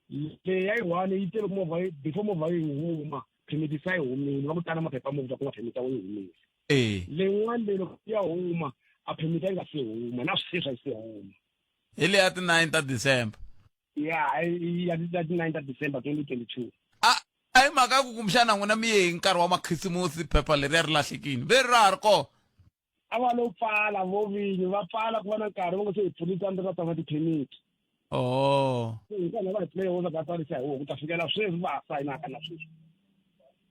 Leyi ya yi one yi te loko movha yi before movha yi huma permit se yi humile va ku tala maphepha movha ku nga permit ya wena yi humile. Leyin'wana leyi loko ya huma a permit yi nga se huma na sweswi a yi se huma. Hi leya ti 9 ta December. Ya, ya ti 9 ta December 2022. A a hi mhaka ya ku kumbexana n'wina mi ye hi nkarhi wa makhisimusi phepha leriya ri lahlekile ve ri ra ha ri kona. A va lo pfala vo vinyi va pfala ku va na nkarhi va nga se hi pfulisa ni va tsama ti-permit. Oh. Se hi nkarhi va hi pfule wo va tsarisa hi wo ku ta fikela sweswi va ha sayinaka na sweswi.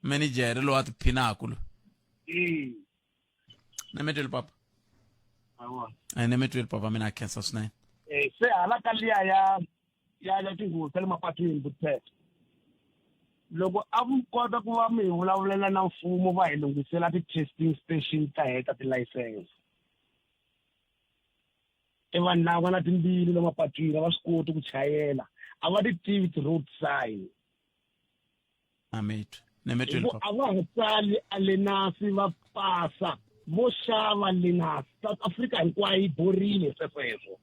Manager loyi a tiphinaku loyi. Nemetweli papa. Awa. Nemetweli papa mina khensa swinene. Se hala ka liya ya ya ya tinghozi ta le mapatwini butphela. Loko a mi kota ku va mi hi vulavulela na mfumo va hi lunghisela ti-testing station ta heta tilayisense. I vanhu lava na timbilu la mapatwini a va swi koti ku chayela, a va ti tivi ti-road sign. Amethu. Nemethu Hikuva a va ha tsali a lenasi va pasa vo xava lenasi. South Africa hinkwayo yi borile swesweswo.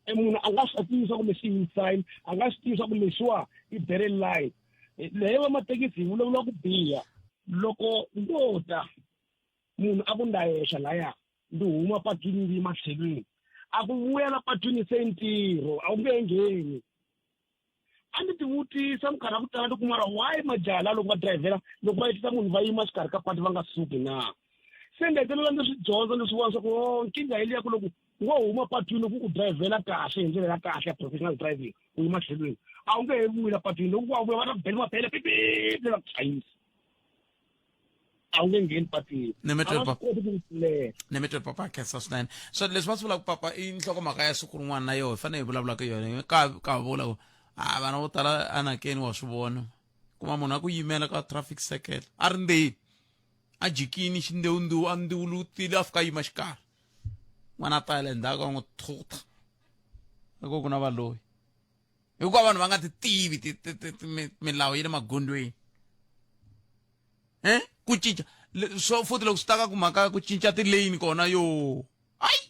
E munhu a nga swi tivi swa ku lexi i sign, a nga swi tivi swa ku lexiwa i beret line. Leyi va mathekisi hi vulavula ku biha. Loko ndo ta munhu a ku nda yexa laya ndzi huma patwini ndzi yima tlhelweni, a ku vuya la patwini se ntirho a wu nge ngheni. A ni ti vutisa minkarhi ya ku tala ni ku mara why majaha la loko va dirayivhela loko va ehlisa munhu va yima xikarhi ka patu va nga suki na? Se ni hetelela ni swi dyondza ni swi vona swa ku oh nkingha hi liya ku loko wo huma patwini ku u dirayivhela kahle hi ndlela ya kahle ya professional driving u yima tlhelweni a wu nge he vuyi la patwini loko wa vuya va ta ku bela mabele pipipi va ku chayisa a wu nge ngheni patwini. Nemetweli A va papa. swi koti ku ku pfulela. Nemetweli papa khensa swinene. So leswi va swi vulaka papa i nhlokomhaka ya siku rin'wana na yoho hi fanele hi vulavulaka yona ka ka vula ku a vana vo tala anakeni wa swi vona kuma munhu a ku yimela ka traffic circle a ri ndzeni a jikini xindewundewu a ndziwulutile a fika a yima xikarhi n'wana a ta le ndzhaku a n'wi thutha loko ku na valoyi hikuva vanhu va nga ti tivi milawu ya le magondzweni. Ku cinca swo futhi loko swi ta ka ku mhaka ku cinca ti-lane kona yo ayi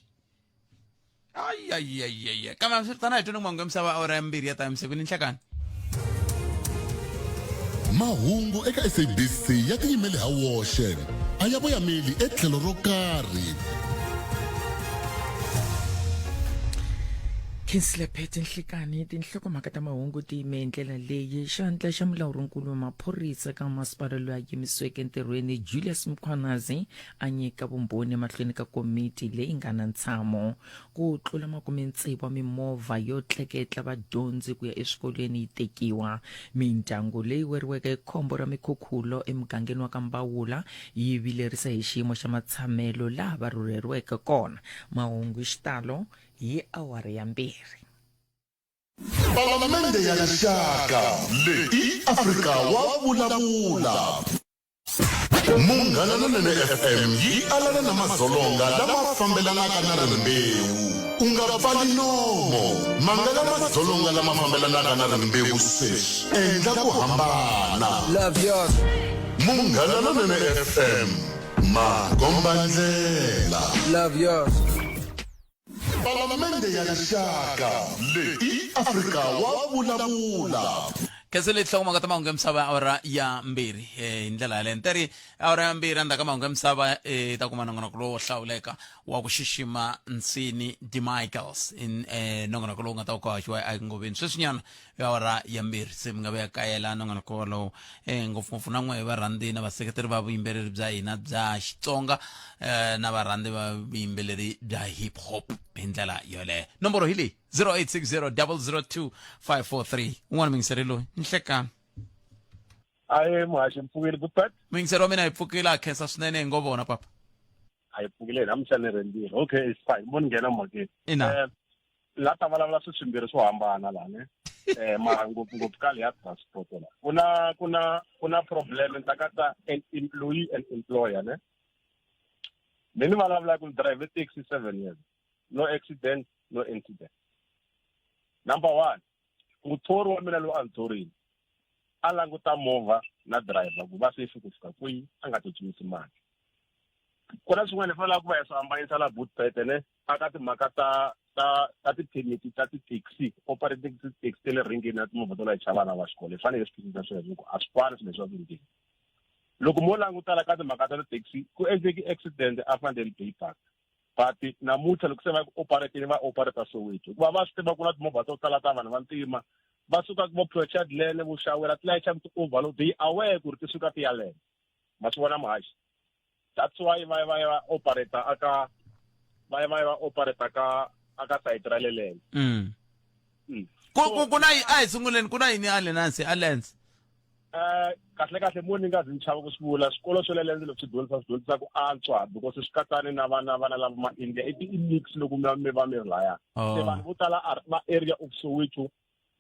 ayi ayi ayi ayi kambe hambiswiritano a hi tweni ku mahungu ya misava awara ya mbirhi ya ta emisaveni nhlekani. Mahungu eka SABC ya tiyimele ha woxe a ya voyameli etlhelo ro karhi. Kingsley Pete Nhlikani tinhlokomhaka ta mahungu ti yime hi ndlela leyi xandla xa mulawurinkulu wa maphorisa ka masipala loyi a yimisiweke entirhweni Julius Mkhwanazi a nyika vumbhoni emahlweni ka komiti leyi nga na ntshamo ku tlula makumetsevu wa mimovha yo tleketla vadyondzi ku ya eswikolweni yi tekiwa mindyangu leyi weriweke hi khombo ra mikhukhulo emugangeni wa ka Mbawula yi vilerisa hi xiyimo xa matshamelo laha va rhurheriweke kona mahungu hi xitalo hi awara ya mbirhi. Palamende ya Rixaka leyi i Afrika wa vulavula. Munghana Lonene FM yi alana na madzolonga lama fambelanaka na rimbewu. U nga pfali nomo, mangala madzolonga lama fambelanaka na rimbewu sweswi. Endla ku hambana. Love yours. Munghana Lonene FM. Makombandlela. Love yours. Palamende ya Rixaka leyi i Afrika wa vulavula. Khensa leyi hlokomaka ta mahungu ya misava ya awara ya mbirhi eh, hi ndlela yaleyo nteri awara ya mbirhi endzhaku ka mahungu ya misava eh, ta kuma nongonoko lowo hlawuleka wa ku xixima nsini d michaels in eh, nongonoko lowu nga ta wu ka haxiwa engoveni sweswinyana ya awara ya mbirhi se mi nga vuya kayela nongonoko wolowo um ngopfungopfu na n'we varhandzi na vaseketeri va vuyimbeleri bya hina bya xitsonga um na varhandzi va vuyimbeleri bya hip hop hi ndlela yoleyo nomboro hi leyi 0860 002 543 un'wana muyingiseri loyi nhlekani aye muhaxi mpfukile good muyingiseri wa mina hi pfukile a khensa swinene hi ngo vona papa a yi pfukile namuntlha ni rendzile okay it's fine mo ni nghena mhakeni ina eh, la ta vulavula swilo swimbirhi swo hambana la ne eh mara ngopfungopfu ka leya transport la ku na ku na ku na problem ni ta katsa an employee and employer ne mi ni vulavula ku ni drive taxi seven years no accident no incident number one muthori wa mina loyi a ni thorini a languta movha na driver ku va safe ku fika kwihi a nga tsutsumisi mali ku na swin'wana hi fanelaka ku va hi swi hambanyisa la bootpet ne aka timhaka ta ta ta ti-permit ta ti-taxi operating ti-taxi ta le ringeni na timovha to layicha vana va xikolo hi fanele hi swi twisisa sweswo ku a swi fani swilo leswa swimbirhi loko mo langutela ka timhaka ta ti-taxi ku endleki accident a Van Bay Park but namuntlha loko se va ku operateni va operata Soweto hikuva va swi tiva ku na timovha to tala ta vanhu va ntima va suka vo Plochard lene vo xawela ti layicha ti-overload they aware ku ri ti suka ti ya lene ma swi vona muhaxi that's why va va va operate aka va ya va ya va operate ka aka site ra le lene mm. Ku ku ku na a hi sunguleni ku na yini a lenansi a lens eh kahle kahle mo ni nga zi ni chava ku swi vula swikolo swa le lens loko swi dyondzisa swi dyondzisa ku antswa because swi katsani na vana vana lava ma India i i mix loko mi mi va mi ri laya Oh. se vanhu vo tala a va area of Soweto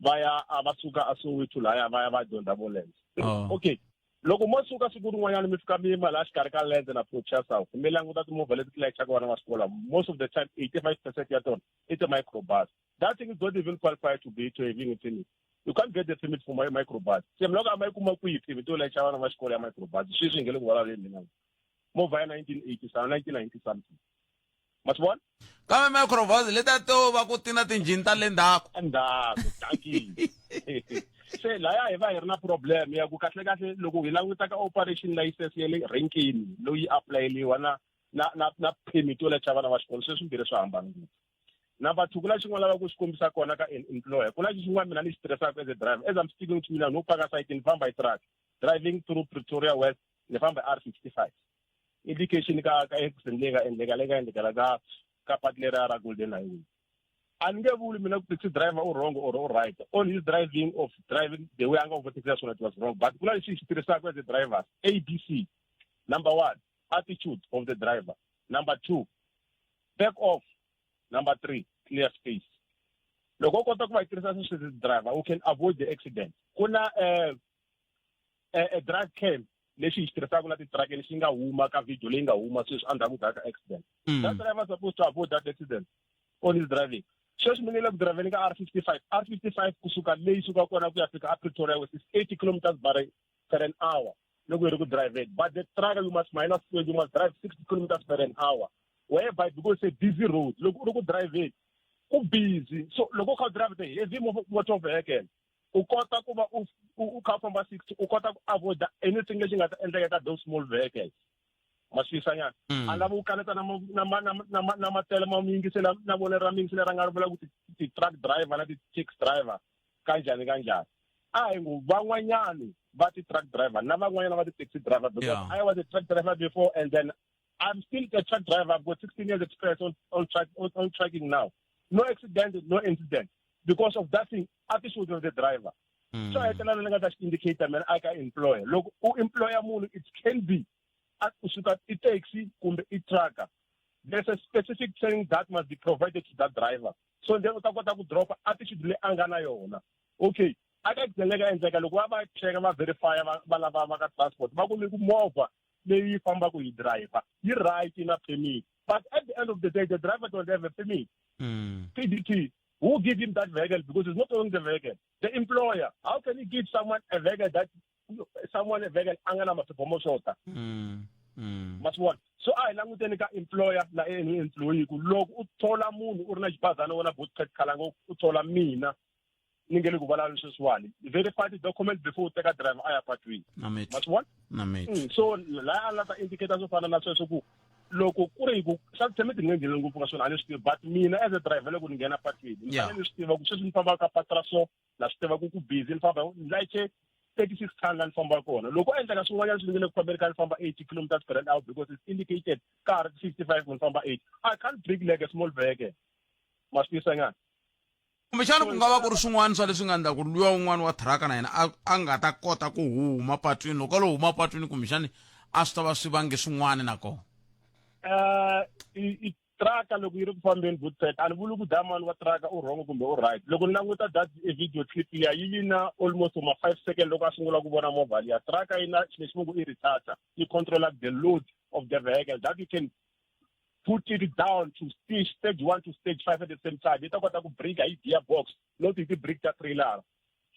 va ya a va suka a Soweto laya va ya va dyondza vo lens Oh. okay loko mo suka siku rin'wanyana mi fika mi yima laha xikarhi ka lens na Protea South mi languta timovha leti ti layichaka vana va xikolo most of the time 85 percent ya tona i ti-microbus that thing is not even qualified to be to having a permit you can't get the permit for my microbus se mi loko a ma yi kuma kwihi permit yo layicha vana va xikolo ya microbus sweswi hi nge le ku vulavuleni mina movha ya 1980 1990 something ma swi vona kambe microbus leta to va ku ti na tinjhini ta le ndzhaku endzhaku dankie se laya hi va hi ri na problem ya ku kahle kahle loko hi languta ka operation license ya le renkeni loyi apulayeliwa na na na na permit yo layicha vana va xikolo se swimbirhi swi hambana ngopfu number two ku na xin'wana lava ku xi kombisa kona ka an employer ku na xin'wana mina ni xi tirhisaka as a driver as I'm speaking to you now no paka site ni famba hi truck driving through Pretoria West ni famba hi R65 indication ka ka accident leyi nga endleka leyi nga endlekela ka ka patu leriya ra Golden Highway a ni nge vuli mina ku taxi driver u wrong or u right on his driving of driving the way a nga overtake swona it was wrong but ku na lexi hi xi tirhisaka as a drivers ABC number one attitude of the driver number two back off number three clear space loko u kota ku va yi tirhisa sweswi driver u can avoid the accident ku na eh, eh, drug cam lexi hi xi tirhisaka la titrakeni xi nga huma ka video leyi nga huma sweswi endzhaku ka accident that driver supposed to avoid that accident on his driving sweswi mi ni le ku driveni ka R 55 R 55 kusuka leyi suka kona ku ya fika a Pretoria West is 80 kilometers per an hour loko hi ri ku driveni but the truck you must minus 20 you must drive 60 kilometers per an hour whereby because it's a busy road loko u ri ku driveni ku busy so loko u kha u drive the heavy motor vehicle u kota ku va u u kha u famba 60 u kota ku avoid anything lexi nga ta endleka ka those small vehicles ma swi nyana a lava ku kaneta na na na na na matele ma muyingisela na vona ra muyingisela ra nga ri vula ku ti-truck driver na ti-taxi driver kanjhani kanjhani a hi ngu van'wanyani va ti-truck driver na van'wanyana va ti-taxi driver because yeah. I was a truck driver before and then I'm still a truck driver. I've got 16 years experience on, on, truck, on, on trucking now. No accident, no incident. Because of that thing, attitude of the driver. So hetelela ni nga ta xi indicator mina a ka employer. Loko u employer munhu it can be u suka i taxi kumbe i trucker. There's a specific training that must be provided to that driver. So then u ta kota ku drop attitude leyi a nga na yona. Okay, a ka accident leyi nga endleka loko va va cheka va verify va lava va ka transport va kume ku movha leyi fambaka hi driver yi right na permit but at the end of the day the driver don't have a permit PDT who give him that vehicle because he's not owning the vehicle the employer how can he give someone a vehicle that someone a vehicle a nga na maphepha mo xota Ma swi vona? So a hi languteni ka employer na employee ku loko u thola munhu u ri na xibazana wena Bootcat Khalanga u thola mina ni nge le ku vulavula sweswiwani, verify ti-document before u teka driver a ya patwini. Na mi Ma swi vona? Na mi So laya a la ta indicator swo fana na sweswo ku loko ku ri ku swa ti-permit ni nge ngheni ngopfu ka swona, a ni swi tivi, but mina as a driver loko ni nghena patwini ni fanele ni swi tiva ku sweswi ni fambaka ka patu ra so, na swi tiva ku ku busy, ni famba ni layiche 36 ton la ni fambaka kona. Loko ko endleka swin'wanyana swi nge le ku fambeni ka ni famba 80 kilometers per hour because it's indicated ka ha ri 65 ku ni famba 80, I can't brake like a small vehicle. Ma swi tivisa nyana? Kumbexana ku nga va ku ri swin'wana swa leswi nga endla ku luya un'wana wa thiraka na yena a nga ta kota ku huma patwini. Loko a lo huma patwini, kumbexani a swi ta va swi vange swin'wana na kona. I traka loko yi ri ku fambeni, Bootpet, a ni vuli ku damani wa traka u wrong kumbe u right. Loko ni languta that video clip liya, yi na almost ma 5 second loko a sungula ku vona movha liya. Traka yi na xilo lexi va ngo i retarder, yi controla the load of the vehicle that you can put it down to stage 1 to stage 5 at the same time. Yi ta kota ku brake hi gear box, not hi ti-brake ta trailer.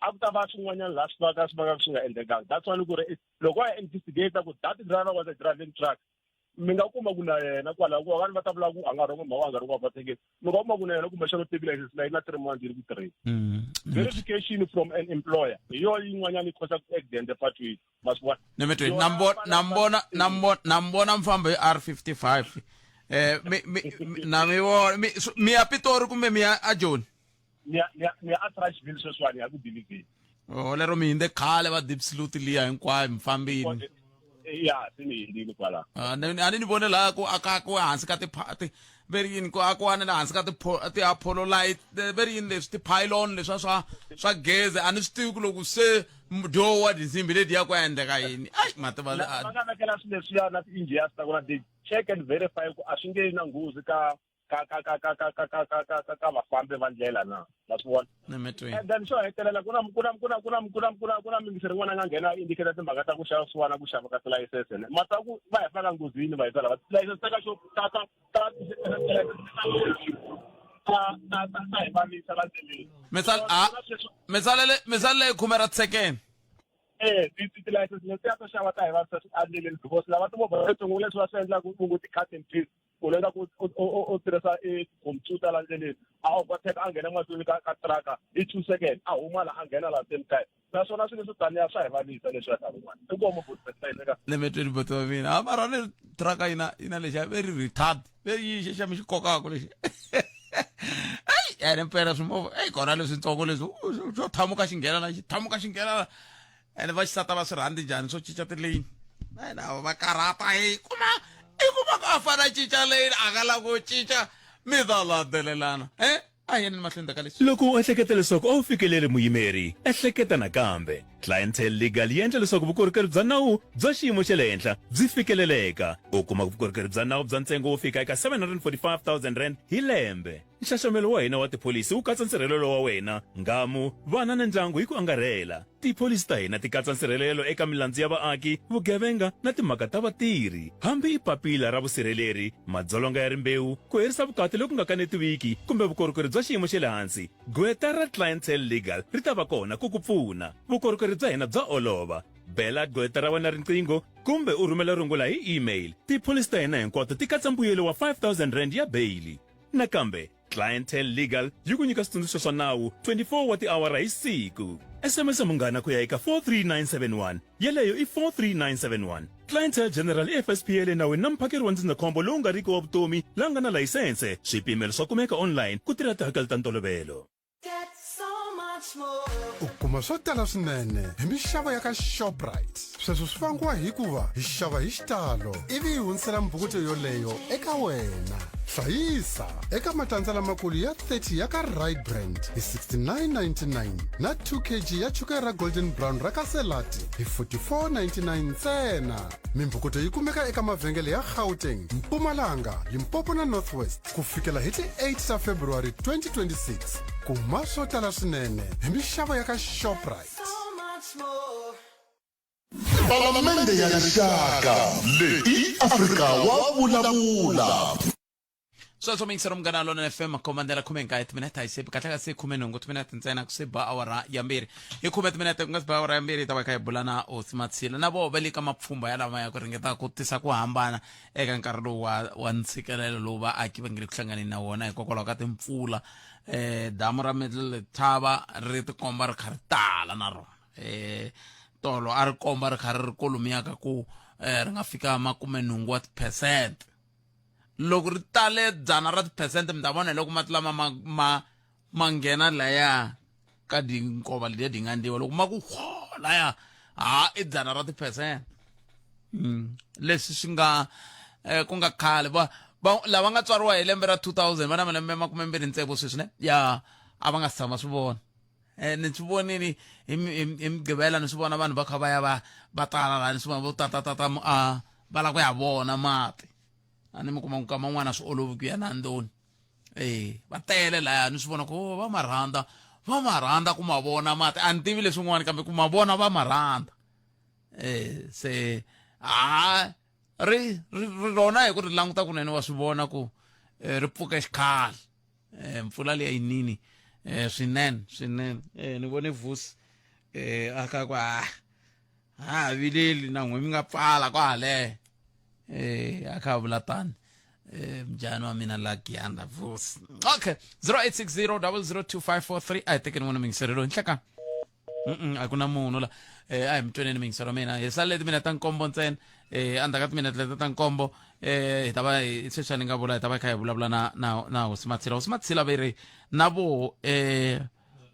A ku ta va swin'wanyana laha swi vaka swi nga endlekanga. That's why ni ku ri loko a investigate ku that driver was a driving truck, mi nga kuma ku na yena kwalaho ku vanhu va ta vula ku a nga rhongo mhaka a nga ri wa thekisi, mi nga kuma ku na yena kumbexana u tekile license na yi na 3 months yi ri ku tirheni. Verification from an employer hi yona yin'wanyana yi causa ku accident epatwini. Ma swi vona? Nemetweni na mbona na mbona na mbona mfambo hi R55, mi na mi vona mi ya Pitori kumbe mi ya aJoni? Ni ya Atteridgeville sweswiwani, ya ku diliveni. Oh, lero mi hinde khale va Diepsloot liya hinkwayo mi fambini. Ya, se ni hindzile kwala. Ah, a ni vone laha ku akakiwe hansi ka ti ve ri yini, ku akiwa na le hansi ka ti-apollo light, ve ri yini leswi, ti-pylon leswiya swa gezi. A ni swi tivi ku loko se dyowa tinsimbi leti ya ku endleka yini. Ai, ma tiva. Va nga vekela swilo leswiya na ti-engineers ta kona, they check and verify ku a swi nge na nghozi ka vafambi va ndlela na. Ma swi vona? Nemetweni. And then xo hetelela, ku na mingiseri rin'wana a nga nghena indicator timhaka ta ku xavisiwa na ku xava ka tilayisense. Ne mata ku va hi faka nghozini va yisa lava tilayisense ta ka xo ta hi vavisa la ndleleni. Mi salele khume ra tisekene. Tilayisense letiya to xava ta hi vavisa endleleni because lava timovha letsongo leswi va swi endlaka ku ngo ti-cut and paste, u leta ku u tirhisa tikhompyuta la ndleleni, a overtake, a nghena mahlweni ka traka hi 2 second, a huma la, a nghena la same time. Naswona swilo leswo taniya swa hi vavisa leswi ya nkarhi wun'wana. Inkomu, butihlayiseka. Nemetweni, buti wa mina. A mara ni traka yina lexa ve ri retard, ve yi xexa mi xi kokaka lexi. Ai, ene mpela swimovha eyi kona leswitsongo leswi xo thamuka xi nghena la, xi thamuka xi nghena la. Ene va xisata va swi rhandzi njhani swo cinca tileyini? Na va karhata, i kuma ku a fana cinca lane, a nga lavi ku cinca, mi ta landzelelana. A hi yeneni mahlweni ka leswi. Loko u ehleketa leswaku a wu fikeleli muyimeri, ehleketa nakambe. Clientele Legal yi endla leswaku vukorhokeri bya nawu bya xiyimo xa le henhla byi fikeleleka. U kuma vukorhokeri bya nawu bya ntsengo wo fika eka R745 000 hi lembe. Nxaxamelo wa hina wa tipholisi wu katsa nsirhelelo wa wena, nghamu, vana na ndyangu hi ku angarhela. Tipholisi ta hina ti katsa nsirhelelo eka milandzu ya vaaki, vugevenga na timhaka ta vatirhi. Hambi i papila ra vusirheleri, madzolonga ya rimbewu, ku herisa vukati loku nga kanetiwiki kumbe vukorhokeri bya xiyimo xa le hansi, gqweta ra Clientele Legal ri ta va kona ku ku pfuna. Vukorhokeri bya hina bya olova. Bela gqweta ra wena riqingho kumbe u rhumela rungula hi email. Tipholisi ta hina hinkwato ti katsa mbuyelo wa R5000 ya beyili. Nakambe, Clientele Legal yi ku nyika switsundzuxo swa nawu 24 wa tiawara hi siku. SMS munghana ku ya eka 43971. Yeleyo i 43971. Clientele General i FSP ya le nawini na muphakeri wa ndzindzakhombo lowu nga riki wa vutomi la nga na layisense. Swipimelo swa kumeka online ku tirha tihakelo ta ntolovelo. U kuma swo tala swinene hi mixavo ya ka Shoprite. Sweswo swi vangiwa hikuva hi xava hi xitalo ivi hi hundzisela mbhukuto yoleyo eka wena. Hlayisa eka matandza lamakulu ya 30 ya ka Right Brand hi 69.99 na 2 kg ya chukele ra Golden Brown ra ka Selati hi 44.99 ntsena. Mimbhukuto yi kumeka eka mavhengele ya Gauteng, Mpumalanga, Limpopo na North West ku fikela hi ti 8 ta February 2026. Kuma swo tala swinene hi mixavo ya ka Shoprite. Palamende ya Rixaka, leyi Afrika wa vulavula. Sweswo miyingisero Munghana Lonene FM makhomandlela 19 timinete a yi se kahle ka se 18 timinete ntsena ku se ba awara ya mbirhi hi khume timinete ku nga se ba awara ya mbirhi hi ta va kha hi bula na hosi Matshila na voho va le ka mapfhumba ya lama ya ku ringeta ku tisa ku hambana eka nkarhi lowu wa wa ntshikelelo lowu vaaki va nge le ku hlanganeni na wona hikokwalaho ka timpfula eh damu ra Middle Letaba ri tikomba ri kha ri tala na rona eh tolo a ri komba ri kha ri ri kolomiya ka ku eh ri nga fika makumenhungu wa tiphesente loko ri tale dzana ra tiphesente mi ta vona hi loko mati lama ma ma ma nghena laya ka dinkova letiya di nga ndliwa loko ma ku whoo laya ha i dzana ra tiphesente leswi swi nga eh, ku nga khale va va lava nga tswariwa hi lembe ra 2000 va na malembe ma 27 sweswi ne ya a va nga si tshama swi vona eh ni swi vonile hi hi mugqivela ni swi vona vanhu va kha va ya va va tala laha ni swi vona vo tatatata a va lava ku ya vona mati a ni mi kuma ku kama n'wana swi olovi ku ya na ndoni eh va tele laya ni swi vona ku oh, va ma rhandza va ma rhandza ku ma vona mati a ni tivi leswin'wana kambe ku ma vona va ma rhandza eh se a ri ri rona hi ku ri languta kunene wa swi vona ku eh, ri pfuka xikhale eh, mpfula leyi yinini eh, swinene swinene eh, ni vone vusi eh, aka ku ah ha vileli na n'we mi nga pfala kwale eh aka vula tani eh mjani wa mina la giyanda vusi okay 0860 002543 a hi tekeni n'wana mingiserelo nhleka Mm a ku na munhu la eh a hi mi tweneni mingiselo mina hi salele timinete ta nkombo ntsena eh endzhaku ka timinete leti ta nkombo eh hi ta va hi sweswi a ni nga vula hi ta va hi kha hi vulavula na na na hosi Matshila hosi Matshila va ri na voho eh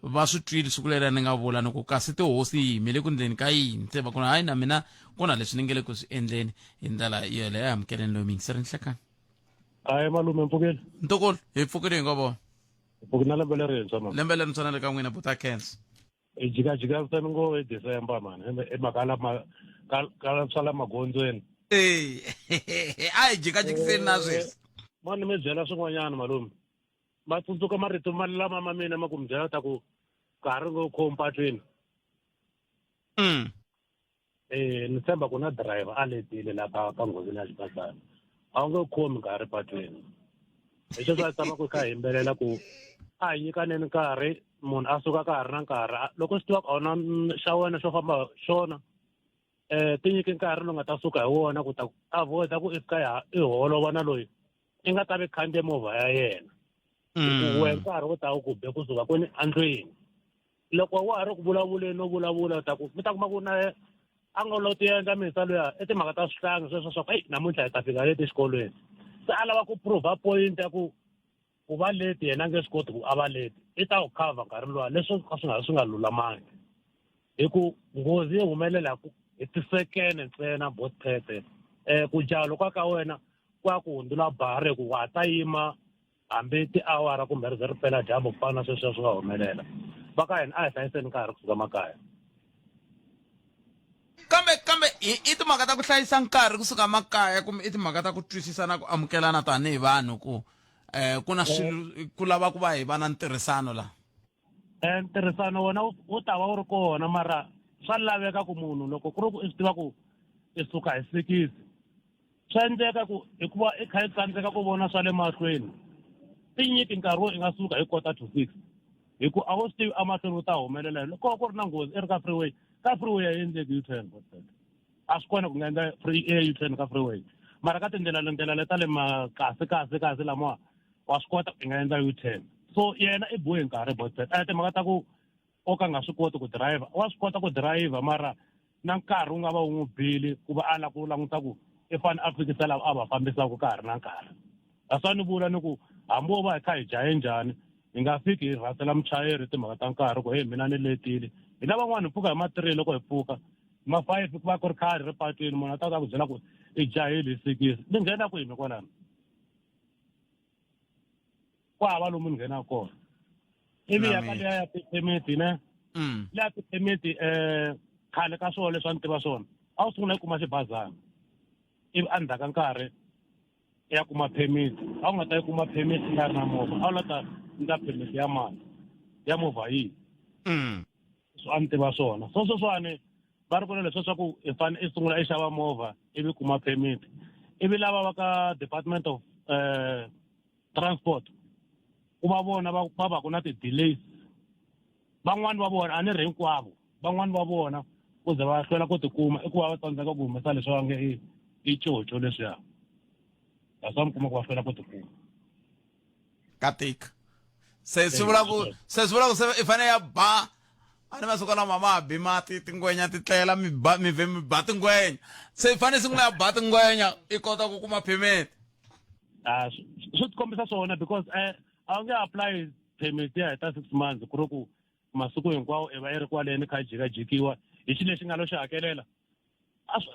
va swi twile siku leri ni nga vula ni ku kasi tihosi yi yimele ku ndleni ka yini se va ku hayi na mina ku na leswi ni nge le ku swi endleni hi ndlela yeleyo amukeleni loyi mingiseri nhlekani hayi malume mpfukile ntukulu hi pfukile hi ngo vona Pfuki na lembe lerintshwa mani. Lembe lerintshwa na le ka n'wina buta Kens. I jikajika seni ngo hi December mani. I mhaka la ma ka ka swa la magondzweni. Eh. A hi jikajikiseni na sweswi. Mani mi byela swin'wanyana malume. Ma tsundzuka marito ma lama ma mina ma ku mi byela ta ku nkarhi ngo khomi patwini. Eh ni tshemba ku na driver a letile la ka ka nghozini ya xibazana. A wu nge khomi nkarhi patwini. Hi sweswo a tshama ku kha hi yimbelela ku a hi nyikaneni nkarhi munhu a suka ka ha ri na nkarhi loko swi tiva ku a wu na xa wena xo famba xona um ti nyiki nkarhi lowu nga ta suka hi wona ku ta avoid ku i fika i holova na loyi i nga ta vi khandziye movha ya yena ku wena nkarhi wu ta wu ku be kusuka kwini endlwini loko wa ha ri ku vulavuleni no vulavula u ta ku mi ta kuma ku na a nga lo ti endla misa luya i timhaka ta swihlangi sweswo swa ku eyi namuntlha hi ta fika leti exikolweni se a lava ku prova point ya ku ku va leti yena a nge swi koti ku a va leti i ta wu cover nkarhi luwa leswi ka swi nga swi nga lulamangi hi ku nghozi yi humelela ku hi tisekene ntsena botpete um ku jaha lokwa ka wena ku ya ku hundzula bari ku wa ta yima hambi tiawara kumbe ri ze ri pela dyambu ku fana na sweswiya swi nga humelela va ka hina a hi hlayiseni nkarhi kusuka makaya kambe kambe i timhaka ta ku hlayisa nkarhi kusuka makaya kumbe i timhaka ta ku twisisa na ku amukelana tanihi vanhu ku eh ku na swilo ku lava ku va hi va na ntirhisano la eh ntirhisano wona wu ta va wu ri kona mara swa laveka ku munhu loko ku ri ku i swi tiva ku i suka hi sikisi swa endleka ku hikuva i kha i tsandzeka ku vona swa le mahlweni ti nyiki nkarhi wo i nga suka hi quarter to six hi ku a wu swi tivi emahlweni u ta humelela yini loko ku ri na nghozi i ri ka freeway ka freeway a yi endleki U-turn a swi kona ku nga endla free a U-turn ka freeway mara ka tindlela ndlela leta le makasi kasi kasi lamawa wa swi kota ku i nga endla U-turn so yena i bohe nkarhi botbet a timhaka ta ku o ka nga swi koti ku dirayivha wa swi kota ku dirayivha mara na nkarhi wu nga va wu n'wi bile ku va a lava ku languta ku i fanele a fikisa lava a va fambisaka ka ha ri na nkarhi that's why ni vula ni ku hambi wo va hi kha hi jahe njhani hi nga fiki hi rhasela muchayeri timhaka ta nkarhi ku heyi mina ni letile hina van'wana hi pfuka hi ma-three loko hi pfuka ma-five ku va ku ri khari ri patwini munhu a ta ta ku byela ku i jahile hi sikisi ni nghena kwini kwalano ku hava lomu ni nghenaka kona ivi ya ka liya ya ti-permit ne liya ti-permit um khale ka swona leswi a ni tiva swona a wu sungula yi kuma xibazana ivi endzhaku ka nkarhi ya kuma permit a wu nga ta yi kuma permit yi nga ri na movha a wu la ta nyika permit ya mali ya movha yihi swi a ni tiva swona so sweswiwani va ri kona leswi swa ku i fanele i sungula i xava movha ivi kuma permit ivi lava va ka department of transport ku va vona va va va ku na ti-delays van'wani va vona a ni ri hinkwavo van'wani va vona ku ze va hlwela ku tikuma i ku va va tsandzeka ku humesa leswi va nge i i coco leswiya that's why mi kuma ku va hlwela ku tikuma ka tika se swi vula ku se swi vula ku se i fanele ya ba a ni masiku lama ma bi mati tingwenya ti tlela mi ba mi vhe mi ba tingwenya se i fanele sungula ya ba tingwenya i kota ku kuma permit a swi tikombisa swona because eh a wu nge apply permit ya heta six months ku ri ku masiku hinkwawo i va i ri kwaleni kha jikajikiwa hi xilo lexi nga lo xi hakelela a swi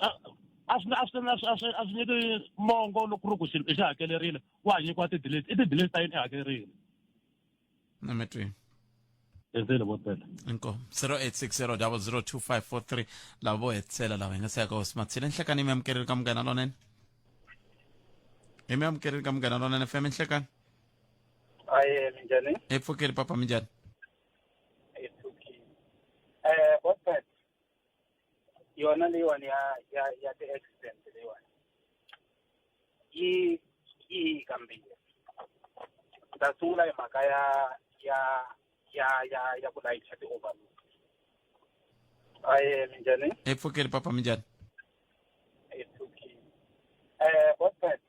a swi a swi a swi a swi nyiki mongo loko ku ri ku xilo i xi hakelerile wa ha nyikiwa ti-delays i ti-delays ta yini i hakerile na mi twi enzeni vo tele inkomu 0860002543 lava vo hetisela lava hi nga se ya ka hosi matsila nhlekani mi amukerile ka munghana lonene hi mi amukerile ka munghana lonene fm nhlekani aye minjhani hi pfukile papa minjhani hi pfukile eh botpet yona leyiwani ya ya ya ti-accident leyiwani yi yi kambirhi ni ta sungula hi mhaka ya ya ya ya ya ku layicha ti-overload aye minjhani hi pfukile papa minjhani hi pfukile eh botpet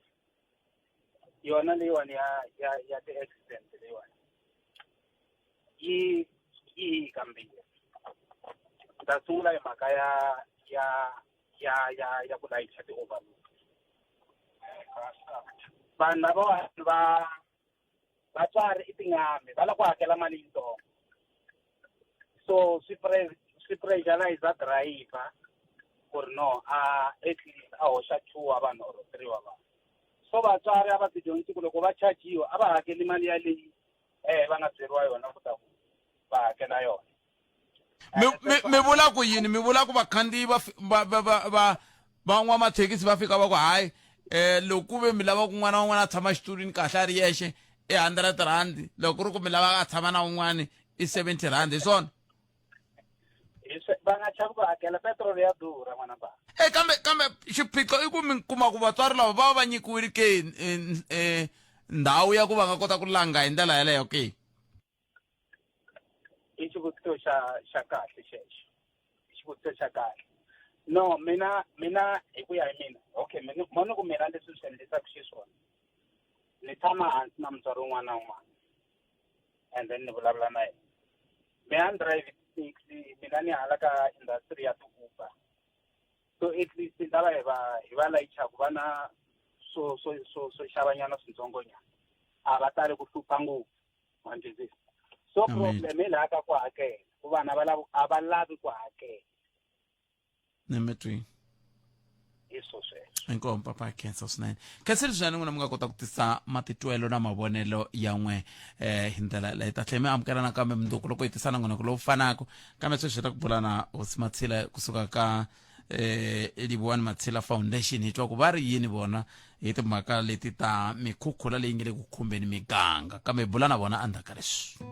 yona leyiwani ya ya ya ti-accident leyiwani yi yi kambirhi ni ta sungula hi mhaka ya ya ya ya ya ku layicha ti-overload vanhu lavawani va vatswari i tin'ambi va lava ku hakela mali yitsongo so swi swi pressurize driver ku ri no a at least a hoxa two wa vanhu or three wa vanhu so vatswari a va ti dyondzisi ku loko va chajiwa a va hakeli mali yaleyi eh va nga byeriwa yona ku ta ku va hakela yona mi mi- mi vula ku yini mi vula ku vakhandziyi va fi- va va va va van'wamathekisi va fika va ku hayi eh loko ku ve mi lava ku n'wana wa n'wana a tshama xitulwini kahle a ri yexe i 100 rand loko ku ri ku mi lava a tshama na un'wana i 70 rand hi swona Hi swe- va nga chavi ku hakela petrol ya durha n'wana ba e kambe kambe xiphiqo i ku mi kuma ku vatswari lava va va va nyikiwile ke eh, eh, ndhawu ya ku va nga kota ku langa hi ndlela yeleyo ke I xivutiso xa xa kahle xexo i xivutiso xa kahle no mina mina hi ku ya hi mina okay mina mo ni ku mina leswi swi endlisaka xiswona ni tshama hansi na mutswari un'wana na un'wana and then ni vulavula na yena me a ni drive taxi mina ni hala ka industry ya ti-uber so at least lava hi va hi va layichaku va na swo swo swo swo xavanyana swintsongonyana a va tali ku hlupha ngopfu ma twisisa so problem hi laha ka ku hakela ku vana va lavi a va lavi ku hakela nemetwini hi swo sweswo inkomu papa khensa swinene khensile swinene n'wina mi nga kota ku tisa matitwelo na mavonelo ya n'we eh hi ndlela leyi ta tlhela mi amukela nakambe mundzuku loko hi tisa nongonoko lowu fanaka kambe sweswi hi ta ku bula na hosi matshila kusuka ka eh Livhuwani Matshila Foundation hi twa ku va ri yini vona hi timhaka leti ta mikhukhula leyi nge le ku khumbeni miganga kambe hi bula na vona endzhaku ka leswi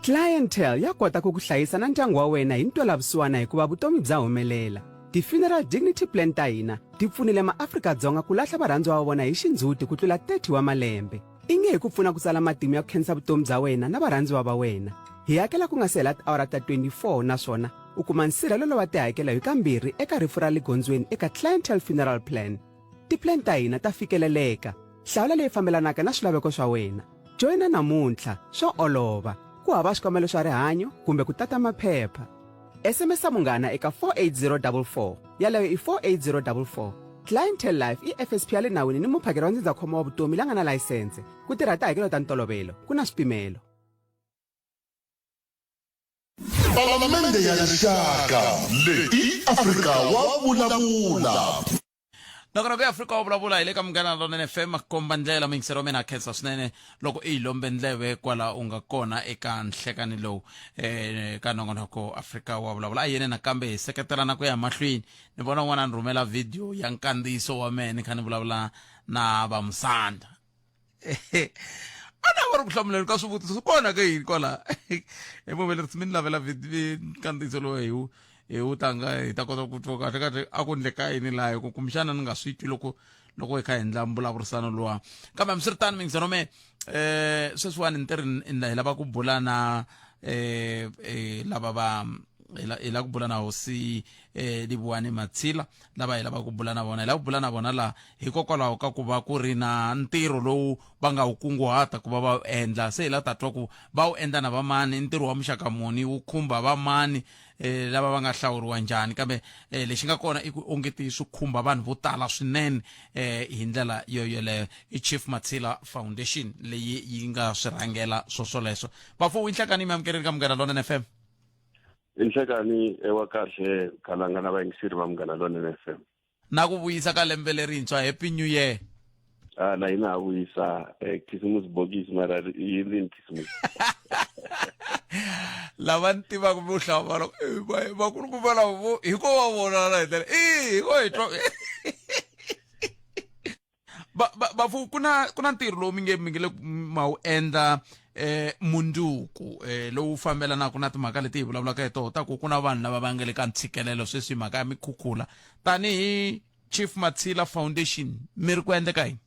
Clientele ya kota ku ku hlayisa na ndyangu wa wena hi ntwelavusiwana hikuva vutomi bya humelela. Ti-funeral dignity plan ta hina ti pfunile maAfrika-Dzonga ku lahla varhandziwa va vona hi xindzhuti ku tlula 30 wa malembe. I nge hi ku pfuna ku tsala matimu ya ku khensa vutomi bya wena na varhandziwa va wena. Hi hakela ku nga si hela tiawara ta 24 naswona u kuma nsirhelelo wa tihakelo hi kambirhi eka rifu ra le gondzweni eka Clientele Funeral Plan. Tiplan ta hina ta fikeleleka. Hlawula leyi fambelanaka na swilaveko swa wena. Joyina namuntlha, swa olova. Ku hava swikambelo swa rihanyo kumbe ku tata maphepha. SMS munghana eka 48044. Yaleyo i 48044. Clientele Life i FSP ya le nawini ni muphakeri wa ndzindzakhombo wa vutomi la nga na layisense. Ku tirha tihakelo ta ntolovelo, ku na swipimelo. Palamende ya Rixaka leyi i Afrika wa vulavula. Nongonoko ya Afrika wa vulavula hi le ka Munghana Lonene FM komba ndlela muyingiseri wa mina a khensa swinene loko i yi lombe ndleve kwala u nga kona eka nhlekani lowu eh, ka nongonoko Afrika wa vulavula a yene nakambe hi seketelana ku ya mahlweni ni vona un'wana a ni rhumela video ya nkandziyiso wa mehe ni kha ni vulavula na vamusanda a na va ri ku hlamuleni ka swivutiso swi kona ke yini kwala hi muvelerisi mi ni lavela nkandziyiso lowu hi wu hi wu tlanga hi ta kota ku twa kahle kahle a ku ndleka yini laha hi ku kumbexana ni nga swi twi loko loko hi kha hi endla mbulavurisano luwa kambe hambiswiritano mingisanome eh sweswiwani ni tirhi hi lava ku bula na eh, eh lava va hi lava ku bula na hosi eh Livhuwani Matshila lava hi lava ku bula na vona hi lava ku bula na vona la hikokwalaho ka ku va ku ri na ntirho lowu va nga wu kunguhata ku va va wu endla se hi la ta twa ku va wu endla na vamani ntirho wa muxaka muni wu khumba vamani eh, lava va nga hlawuriwa njhani kambe eh, lexi nga kona i ku ongeti swi khumba vanhu vo tala swinene eh, hi ndlela yo yoleyo i Chief Matshila Foundation leyi yi nga swi rhangela swoswoleswo vafuwi nhlekani mi amukeleni ka Munghana Lonene FM I nhlekani wa kahle khalanga na vayingiseri va Munghana Lonene FM na ku vuyisa ka lembe lerintshwa happy new year ah na hina ha vuyisa eh, khisimusi bokisi mara yi rini khisimusi lava ni tivaka vo hlamala eh, vakulukumba lava vo hi ko va vonana hi ndlela i hi ko hi twa va va vafu ku na ku na ntirho lowu mi nge mi nge le ma wu endla eh munduku eh lowu fambelanaka na timhaka leti hi vulavulaka hi toho ta ku ku na vanhu lava va nga le ka ntshikelelo sweswi mhaka ya mikhukhula tanihi Chief Matshila Foundation mi ri ku endleka yini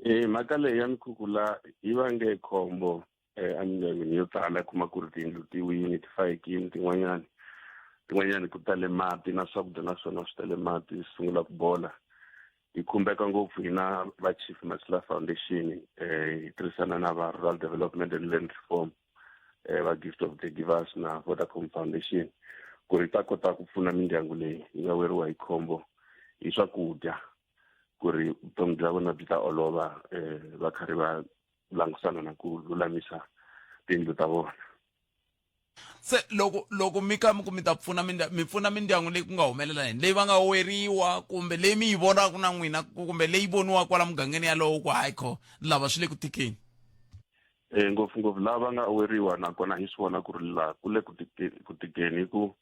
Eh mhaka leyi ya mikhukhula yi vange khombo eh emindyangwini yo tala kuma ku ri tiyindlu ti wini ti fayekini tin'wanyani tin'wanyani ku tale mati na swakudya na swona swi tale mati swi sungula ku bola hi khumbeka ngopfu hina va Chief Matshila Foundation eh hi tirhisana na va Rural Development and Land Reform eh va Gift of the Givers na Vodacom Foundation ku ri ta kota ku pfuna mindyangu leyi yi nga weriwa hi khombo hi swakudya ku ri vutomi bya vona byi ta olova eh va karhi va langusana na ku lulamisa tiyindlu ta vona se loko loko mi ka mi ku mi ta pfuna mi pfuna mindyangu leyi ku nga humelela yini leyi va nga weriwa kumbe leyi mi yi vonaka na n'wina kumbe leyi voniwaka kwala mugangeni yalowo ku hayi kho lava swi le ku tikeni um ngopfungopfu lava va nga weriwa nakona hi swi vona ku ri laha ku le ku tikeni hi ku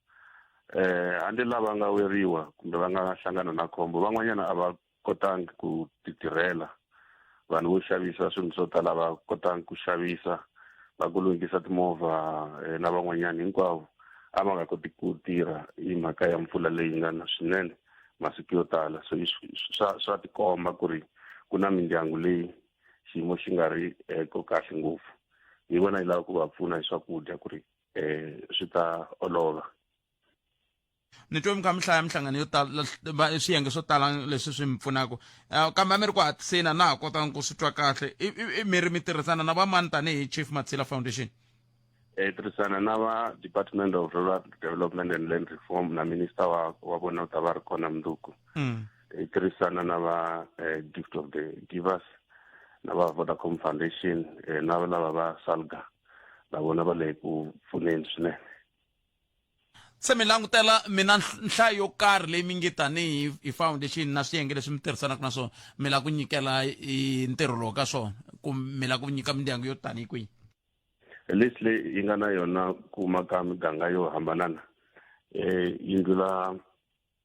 eh handle lava nga weriwa kumbe va nga hlangana na khombo van'wanyana a va kotangi ku titirhela vanhu vo xavisa swilo swo tala va kotangi ku xavisa va ku lunghisa timovha eh, na van'wanyana hinkwavo a va nga koti ku tirha hi mhaka ya mpfula leyi nga na swinene masiku yo tala so swa swa tikomba ku ri ku na mindyangu leyi xiyimo xi nga ri eh, ko kahle ngopfu hi vona yi lava ku va pfuna hi swakudya ku ri um swi ta olova ni twe mi kha mi hlaya minhlangano yo tala swiyenge swo tala leswi swi mi pfunaka eh, kambe a mi ri ku hatliseni a na ha kotanga ku swi twa kahle mi ri mi tirhisana na vamani tanihi Chief Matshila Foundation hi tirhisana na va Department of Rural Development and Land Reform na minister wa wa vona u ta va ri kona mundzuku mm. hi tirhisana na va eh, Gift of the Givers na va Vodacom Foundation eh, na lava va Salga na vona va le ku pfuneni swinene se mi langutela mi na nhlayo yo karhi leyi mi nge tanihi hi foundation na swiyenge leswi mi tirhisanaka na swona mi lava ku nyikela i ntirho lowu ka swona kumbe mi lava ku nyika mindyangu yo tanihi kwihi list leyi yi nga na yona ku huma ka miganga yo hambanana um yi ndlula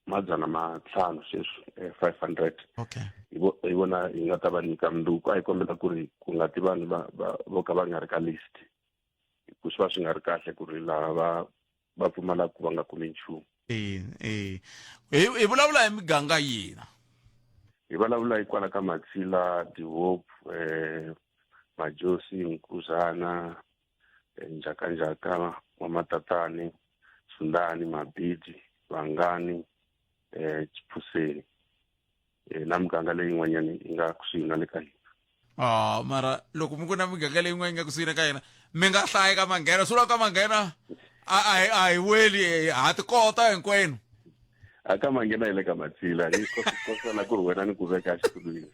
madzana matlhanu sweswi 500 eh, okay hi vona hi nga ta va nyika mundzuku a hi kombela ku ri ku nga ti vanhu vo ka va nga ri ka list ku swi va swi nga ri kahle ku ri laha va va pfumalaka va nga kumi nchumu e e hi vulavula hi miganga yina hi vulavula hi kwala ka Matsila Dihope eh Majosi Nkuzana eh, Njakanjaka N'wamatatani Sundani Mabidi Vangani eh Chiphuseni eh, na miganga leyin'wanyana yi nga kusuhi na le ka hina ah mara loko mi ku na miganga leyin'wana yi nga kusuhi na ka hina mi nga hlayi ka manghena swi vula ka manghena a a hi a hi weli eh, ha ti kota hinkwenu a ka manghena hi le ka matsila hi kosela ku ri wena ni ku veka xitulwini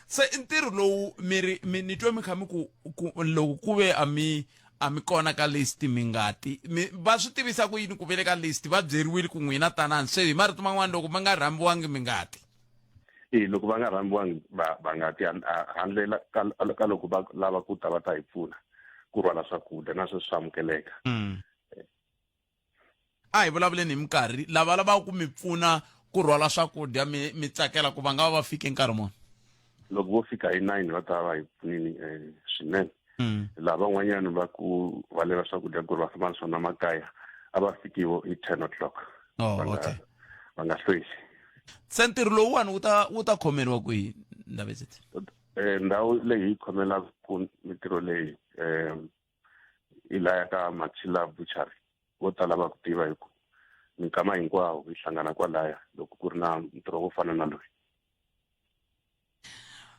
se i ntirho lowu mi ri mi ni twe mi kha mi ku ku loko ku ve a mi a mi kona ka list mi ngati mi va swi tivisa ku yini ku ve le ka list va byeriwile ku n'wina tanani se hi marito man'wana loko va nga rhambiwangi mi ngati e loko va nga rhambiwangi va va nga ti handle ka ka loko va lava ku ta va ta hi pfuna ku rhwala swakudya na sweswi swa amukeleka mm. A hi vulavuleni hi minkarhi lava lavaka ku mi pfuna ku rhwala swakudya mi mi tsakela ku va nga va va fike nkarhi muni loko vo fika hi 9 va ta va hi pfunini eh, swinene mm. laha van'wanyana va ku rhwalela swakudya ku ri va famba na swona makaya a va fikiwo hi 10 o'clock oh, okay. va Va nga hlweli. Se ntirho lowuwani wu ta wu ta khomeriwa kwihi Ndabezitha? Eh, ndhawu leyi hi khomelaka mitirho leyi um i laya ka Matshila Butchery. Vo tala va ku tiva hi ku minkama hinkwawo hi hlangana kwalaya loko ku ri na ntirho wo fana na loyi.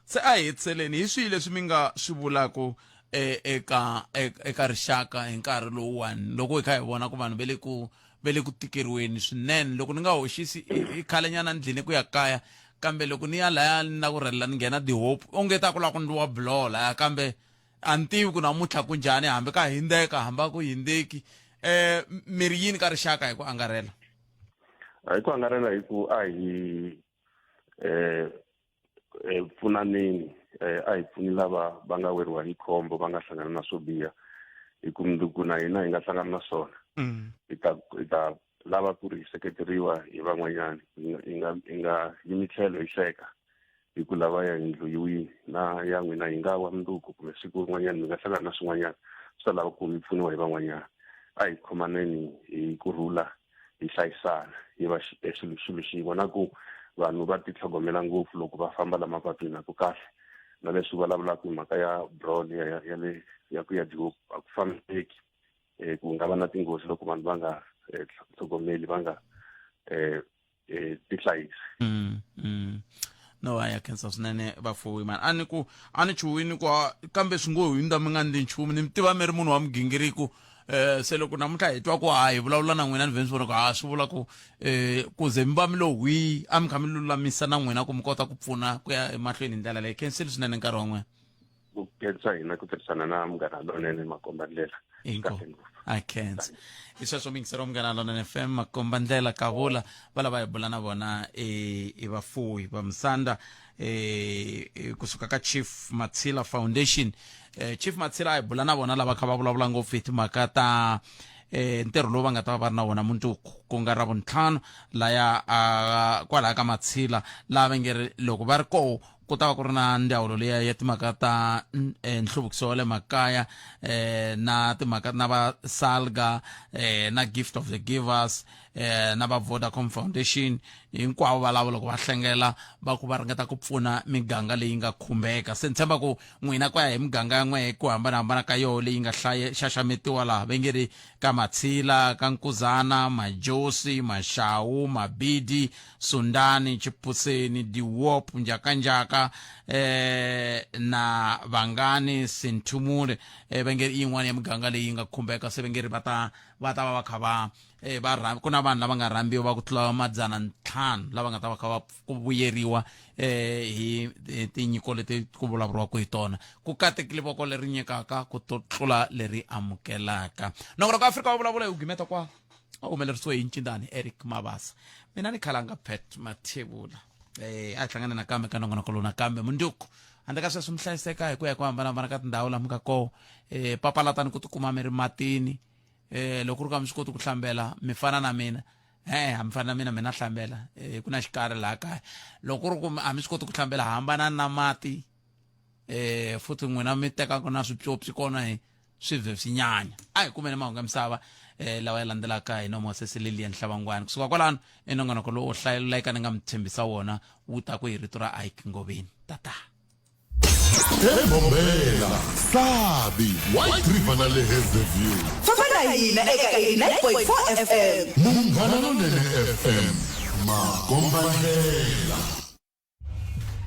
Se a hi hetiseleni, hi swihi leswi mi nga swi vulaka e, eka eka rixaka hi nkarhi lowuwani loko hi kha hi vona ku vanhu ve le ku ve le ku tikeriweni swinene? Loko ni nga hoxisi i khalenyana ni dline ku ya kaya, kambe loko ni ya laya ni na ku rhelela ni nghena The Hope onge ta ku lava ku ndliwa buloho laya, kambe a ni tivi ku namuntlha ku njhani, hambi ka hindzeka hambi a ku hindzeki. Mi ri yini ka rixaka hi ku angarhela? Hi ku angarhela hi ku a hi eh pfunaneni, a hi pfuni lava va nga weriwa hi khombo, va nga hlangana na swo biha, hi ku mundzuku na hina hi nga hlangana na swona. Hi ta hi ta lava ku ri hi seketeriwa hi van'wanyana, hi nga hi nga yimi tlhelo hi hleka hi ku lava ya yindlu yi wini, na ya n'wina yi nga wa mundzuku kumbe siku rin'wanyana mi nga hlangana na swin'wanyana swi ta lava ku mi pfuniwa hi van'wanyana. A hi khomaneni hi kurhula, hi hlayisana, hi va xilo xilo xin'we, na ku vanhu va titlhogomela ngopfu loko va famba la mapatwini a ku kahle. Na leswi vulavulaka hi mhaka ya brawl ya ya le ya ku ya The Hope a ku fambeki, ku nga va na tinghozi loko vanhu va nga tlhogomeli, va nga tihlayisi. No, a ya khensa swinene vafuwi mani. A ni ku a ni chuhwini ku kambe swi ngo hundza mi nga ndli nchumu, ni mi tiva mi ri munhu wa migingiriko. Se loko namuntlha hi twa ku ha hi vulavula na n'wina, ni vhe ni swi vona ku ha swi vula ku ku ze mi va mi lo hwi, a mi kha mi lulamisa na n'wina ku mi kota ku pfuna ku ya emahlweni hi ndlela leyi. Khensile swinene nkarhi wa n'wina. Ku khensa hina ku tirhisana na Munghana Lonene Makombandlela. Inkomu, a khensa. Hi sweswo mingisero wa Munghana Lonene FM Makombandlela kavula va lava hi bula na vona i vafuwi va Musanda kusuka ka Chief Matshila Foundation. Chief Matshila a hi bula na vona lava kha va vulavula ngopfu hi timhaka ta ntirho lowu va nga ta va va ri na wona mundzuku, ku nga ra vuntlhanu laya a kwalaya ka Matshila, laha va nge ri loko va ri koho ku ta va ku ri na ndzawulo leya ya timhaka ta nhluvukiso wa le makaya, na timhaka na va Salga, na Gift of the Givers, na va Vodacom Foundation, hinkwavo va lava loko va hlengela va ku va ringeta ku pfuna miganga leyi nga khumbeka. Se ni tshemba ku n'wina ku ya hi miganga ya n'wehe ku hambanahambana ka yoho leyi nga hlaye xaxametiwa laha va nge ri ka Matshila, ka Nkuzana, Majosi, Maxawu, Mabidi, Sundani, Chipuseni, Diwop, Njakanjaka, na Vangani, Sinthumule, va nge ri i yin'wana ya miganga leyi nga khumbeka. Se va nge ri va ta va ta va va kha va va ku na vanhu lava nga rhambiwa va ku tlula 500 lava nga ta va kha va ku vuyeriwa hi tinyiko leti ku vulavuriwaka hi tona. Ku katekile voko leri nyikaka ku tlula leri amukelaka. Nongonoko Afrika wa vulavula hi ku gimeta kwa a humelerisiwe hi ncindani Eric Mabasa, mina ni khalanga Pat Mathebula. A hi hlangane nakambe ka nongonoko lowu nakambe mundzuku. Handle ka sweswo mi hlayiseka hi ku ya ku hambanahambana ka tindhawu laha mi nga koho. Papalatani ku tikuma mi ri matini. Loko ri ka mi swi koti ku hlambela, mi fana na mina. A mi fana na mina, mina hlambela. Ku na xikari laha kaya. Loko ku ri ku a mi swi koti ku hlambela, hambanani na mati. Futhi n'wina mi tekaka na swipyopyi kona hi swi vhe swi nyanya. A hi kumeni mahungu ya misava lawa ya landzelaka hi nomo wa sesi Lilian Hlavangwani. Kusuka kwalano i nongonoko lowu hlayeleka ni nga mi tshembisa wona wu ta ku hi rito ra Ike Ngoveni. Tata. Ebombela, Sabi, White River na le Hazyview. Famba na hina eka 89.4 FM. Munghana Lonene FM, makombandlela.